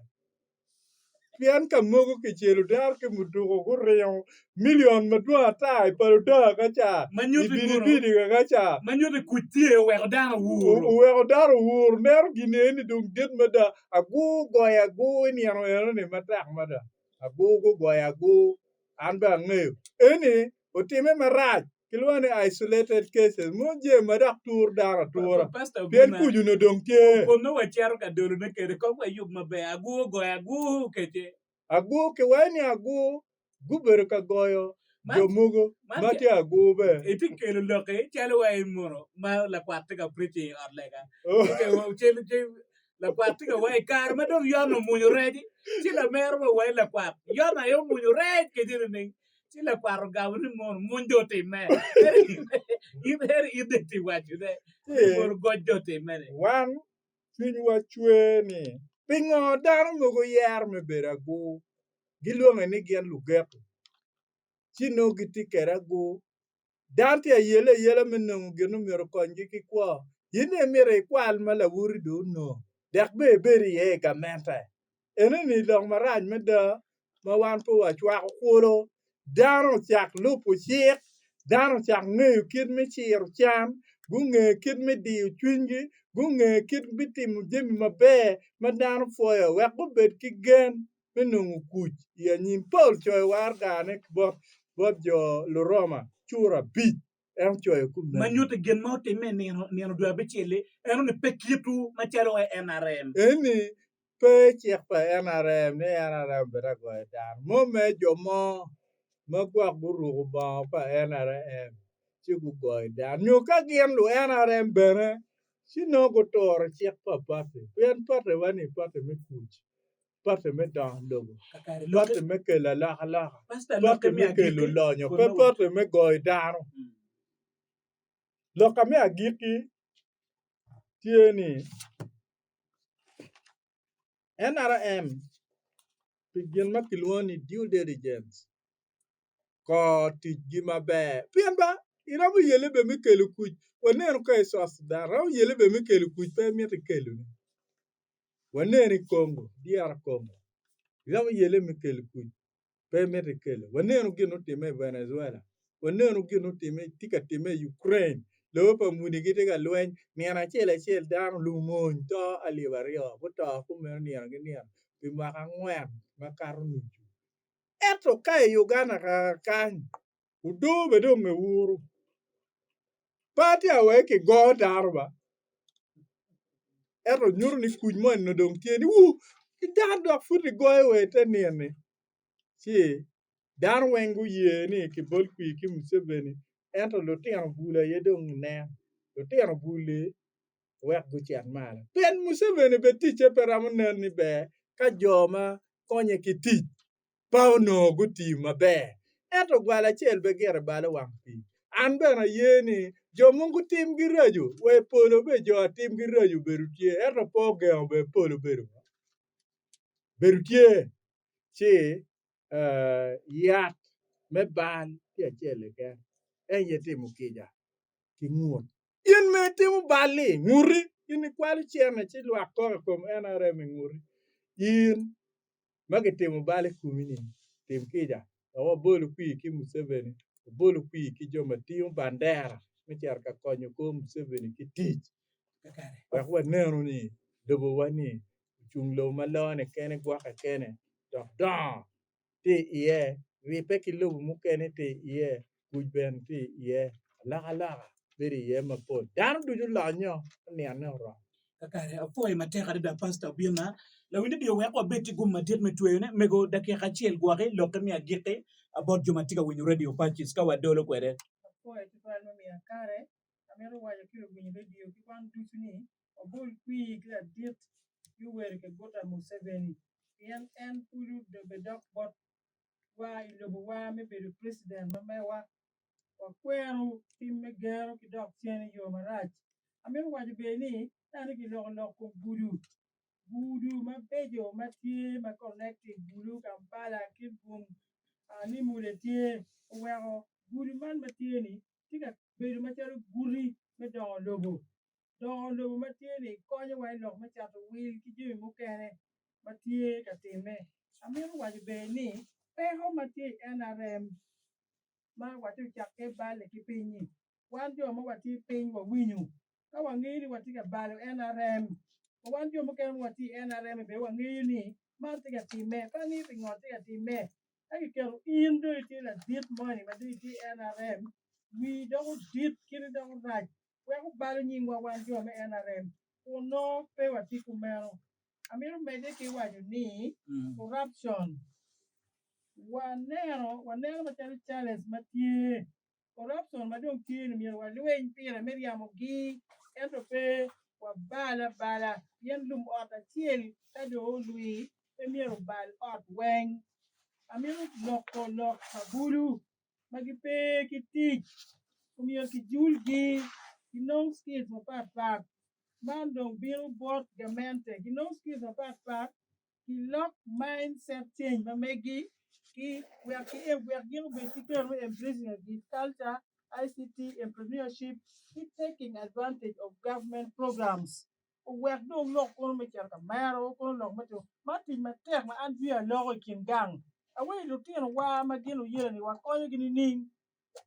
Pien ka mogo kicelo dano ki muduku guringo milion madwong ata i paluda ka ca, i bidibidi ka ca. Ma nyuto ni kuc tye oweko dano owuro. Oweko dano owuro. Neno gin eni dong dit mada. Agur goyo agur i nino enoni matek mada. Agur gugoyo agur. An bene angeyo. Eni otimme marac. Kilwongo ni isolated cases. Mono jami ma dok turo dano atura. Pien kuc onongo dong tye. Kun nongo wacito ka dolone kwede kong wayub maber. Agur ogoyo agur kece. Agur kiwaco ni agur gubedo ka goyo jo mogo ma tye agur bene. Itye kelo lokki calo wa i muno ma lakwat tye ka preaching i ot lega. Lakwat tye ka wa i kare ma dong Yona omwonyo rec, ci lamero ma owaco lakwat, Yona aye omwonyo rec kece nining? Ci lakwat ogamo ni mono mwony dong otimme. In eri in dong itye wacone ni mono goc dong otimme-ni. Wan cwinywa cwer ni pingo dano mogo yero me bedo agur? Gilwonge ni gin lugeto, ci nongo gitye kwede agur. Dano tye ka yelle ayela me nongo gin ma myero okonygi ki kwo. In dong imito ikwal ma lawoti dong onongo dok bene ibed iye i gamente. Enoni lok marac mada ma wan pe wacwako kulu. Dano ocak lubo cik, dano ocak ngeyo kit me ciro can, gunge kit me diyo cwinygi, gunge kit me timo jami maber ma dano pwoyo wek gubed ki gen me nongo kuc i anyim. Paulo ocoyo waragane bot jo Luroma cura abic, en ocoyo kumeno. Ma nyuto gin ma otimme i nino dwe abicel-li, eno ni pe kitwu macalo wa NRM. Eni pe cik pa NRM ni NRM obedo agoyo dano. Mo me jo mo ma gwok guruko bongo pa NRM ci gugoyo dano. Nyo ka gin lu NRM bene ci nongo guturo cik pa pati pien patiwa-ni pati me kuc. pati me dongo lobo, pati me kelo alokaloka, pati me kelo lonyo, pe pati me goyo dano. Lok me agikki tye ni NRM pi gin ma kilwongo ni due diligence. Kor ticgi maber. Pien ba, iromo yelle bene me kelo kuc. Waneno ka i South Sudan, romo yelle bene me kelo kuc pe imito ikelone. Waneno i Congo, DR Congo, iromo yelle me kelo kuc pe imito ikelo. Waneno gin mutimme i Venezuela, waneno gin mutimme tye ka timme i Ukraine, lobo pa muni gitye ka lweny, nino acel acel dano lumony to alip aryo guto kumeno nino ki nino pi mwaka angwen makato nucu. Ento ka i Uganda kany, odoo bene dong ewuru. Pe atye aye kigo dano ba, ento nyuto ni kuc moni dong tye ni wu dano dok pud kigoyo wa ite nino-ni ci dano weng guye ni kibol kwir ki Museveni ento lutino bul aye dong inen lutino bul-li wek gucit malo. Pien Museveni bene ticce pe romo nen ni ber ka jo ma konye ki tic pe onongo gutiyo maber. Ento gwal acel bene gire balo wang pii. An bene aye ni jo mogo timgi raco wa i polo bene jo a timgi raco obedo tye ento pe ogengo bene polo bedo bedo tye ci yat me bal tye acel keken en aye timo kica ki ngut. In ma itimo bal-li, nguti, in ikwalo cente ci lwak kok i kom NRM i nguti. In ma kitimo bal i komi-ni, tim kica dok wabolu kwir ki Museveni, wabolu kwir ki jo ma tingo bandera me cito ka konyo kor Museveni ki tic wek wanenu ni lobowa-ni ocung lobo ma lone kene, gwokke kene dok dongo. tye iye, ribbe ki lobo mukene tye iye, kuc bene tye iye, alokaloka bedo iye mapol. Dano ducu lonyo onianne oromo. Kakare, apwoyo matek adada Pastor Obinna. Lawiny radio wek wabed ki gum madit me tweyone. Mego dakika acel gwoki lokke me agikki bot jo ma tye ka winyo radio Pacis ka wadolo kwede. Apwoyo tutwal me miya kare. Amito waco ki luwiny radio ki wan ducu ni wabol kwir ki ladit Yoweri Kaguta Museveni pien en pud obedok botwa i lobowa me bedo preciden ma mewa. Wakwero tim me gero ki dok cen i yo marac. Amito waco bene ni nani kiloko lok kom gudo, gudo mabeco ma tye ma connecting Gulu, Kampala, Kitgum, Nimule tye oweko gudo man ma tye-ni tye ka bedo macalo guti me dongo lobo. Dongo lobo ma tye-ni konyowa i lok me cato wil ki jami mukene ma tye ka timme. Amito waco bene ni peko ma tye i NRM ma watye ocakke balle ki piny-nyi, wan jo ma watye piny wawinyo ka wangeyo ni watye ka balo NRM wa wan jo mukene ma watye i NRM bene wangeyo ni man tye ka timme pe angeyo pingo tye ka timme. Ka kiketo in dong itye ladit moni ma dong itye i NRM wii doko dit kite doko rac weko balo nyingwa wan jo me NRM kun nongo pe watye kumeno. Amito medde ki waco ni corruption waneno waneno macalo challenge ma tye corruption ma dong tye ni myero walweny pire me ryamo gi ento pe wabal abala pien lum ot acel ka dong olwi pe myero obal ot weng. Amito loko lok pa bulu ma gipe ki tic omyero kijulgi ginong skills mapatpat man dong bino bot gamente ginong skills mapatpat gilok mindset change ma megi ki wek wek gin obed ki kero me embracing agriculture, ICT, entrepreneurship ki taking advantage of government programs. Owek dong lok kono me cito ka mero, kono lok me timo. Man tic matek ma an jwi aloko i kin gang. Aweyo lutinowa ma gin luyela-ni wakonyogi nining?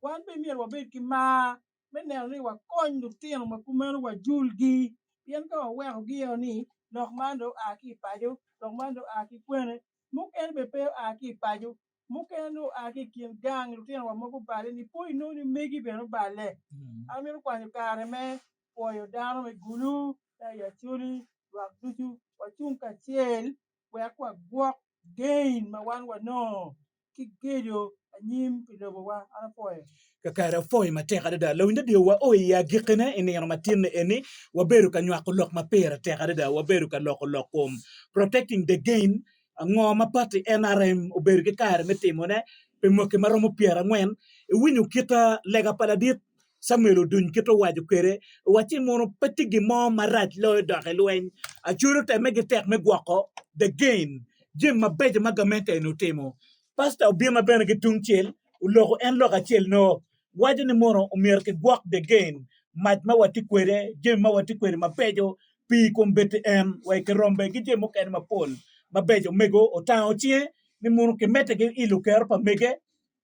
Wan bene myero wabed ki mar me neno ni wakony lutino ma kumeno wajulgi. Pien ka wawekogi-o ni lok man dong oa ki i paco, lok man dong oa ki kwene, mukene bene pe oa ki i paco, mukene dong oa ki i kin gang, lutinowa mogo obale ni po inongo ni megi bene oballe. An amito kwanyo kare me pwoyo dano me Gulu me i Acholi lwak ducu wacung kacel wek wagwok gain ma wan wanongo ki gedo anyim pi lobowa. An apwoyo. Kakare apwoyo matek adada. Lawiny radio wa o i agikkine i nino matin-ni eni wabedo ka nywako lok ma pire tek adada. Wabedo ka loko lok kom protecting the gain ngo ma pati NRM obedo ki kare me timone pi mwaki ma romo pyerangwen. Iwinyo kita lega pa ladit Camuel oduny kit owaco kwede, owacci mono pe tye gin mo marac loyo dok i lweny. Acholi otemme ki tek me gwoko the gain, jami mabeco ma gamente eni otimo. Pastor Obinna bene ki tungcel. Oloko en lok acel no, waco ni mono omyero kigwok the gain, mac ma watye kwede, jami ma watye kwede mabeco, pii kombeddi en wa i kirombe ki jami mukene mapol mabeco. Omego otango cinge ni mono kimedde ki ilo kero pa mege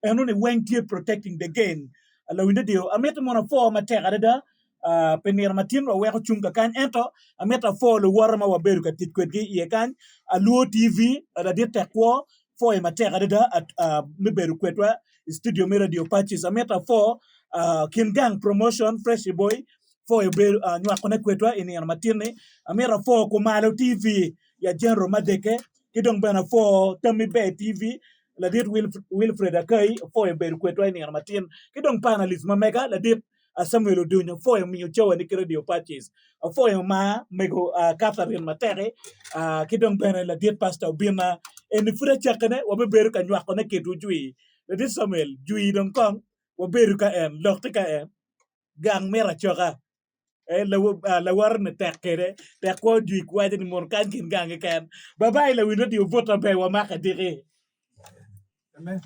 enoni weng tye protecting the gain. Lawiny radio, amito mono apwo matek adada pi nino ma tin waweko cung kakany ento amito apwo luwota ma wabedo ka tic kwedgi iye kany, Alwo TV, ladit tek kwo, pwoyo matek adada me bedo kwedwa i studio me Radio Pacis. Amito apwo kin gang promotion Freshy Boy pwoyo bedo nywakone kwedwa i nino matin-ni. Amito apwo Kumalo TV ya General Madeke ki dong bene apwo Tammi Ber TV ladit Wilfred Akai pwoyo bedo kwedwa i nino matin ki dong panalist ma mega ladit Samuel Odonyo apwoyo miyo cawani ki Radio Pacis apwoyo ma mego Catherine Mateki ki dong bene ladit Pastor Obinna eni pud acakene wabibedo ka nywakone kedwu jwi ladit Samuel jwi dong kong wabedo ka en lok tye ka en gang mito acoka lawote-ni tek kwede tek kwo jwi waco ni mono kany kin gang keken babai lawiny radio buta ber wamake diki. Amen.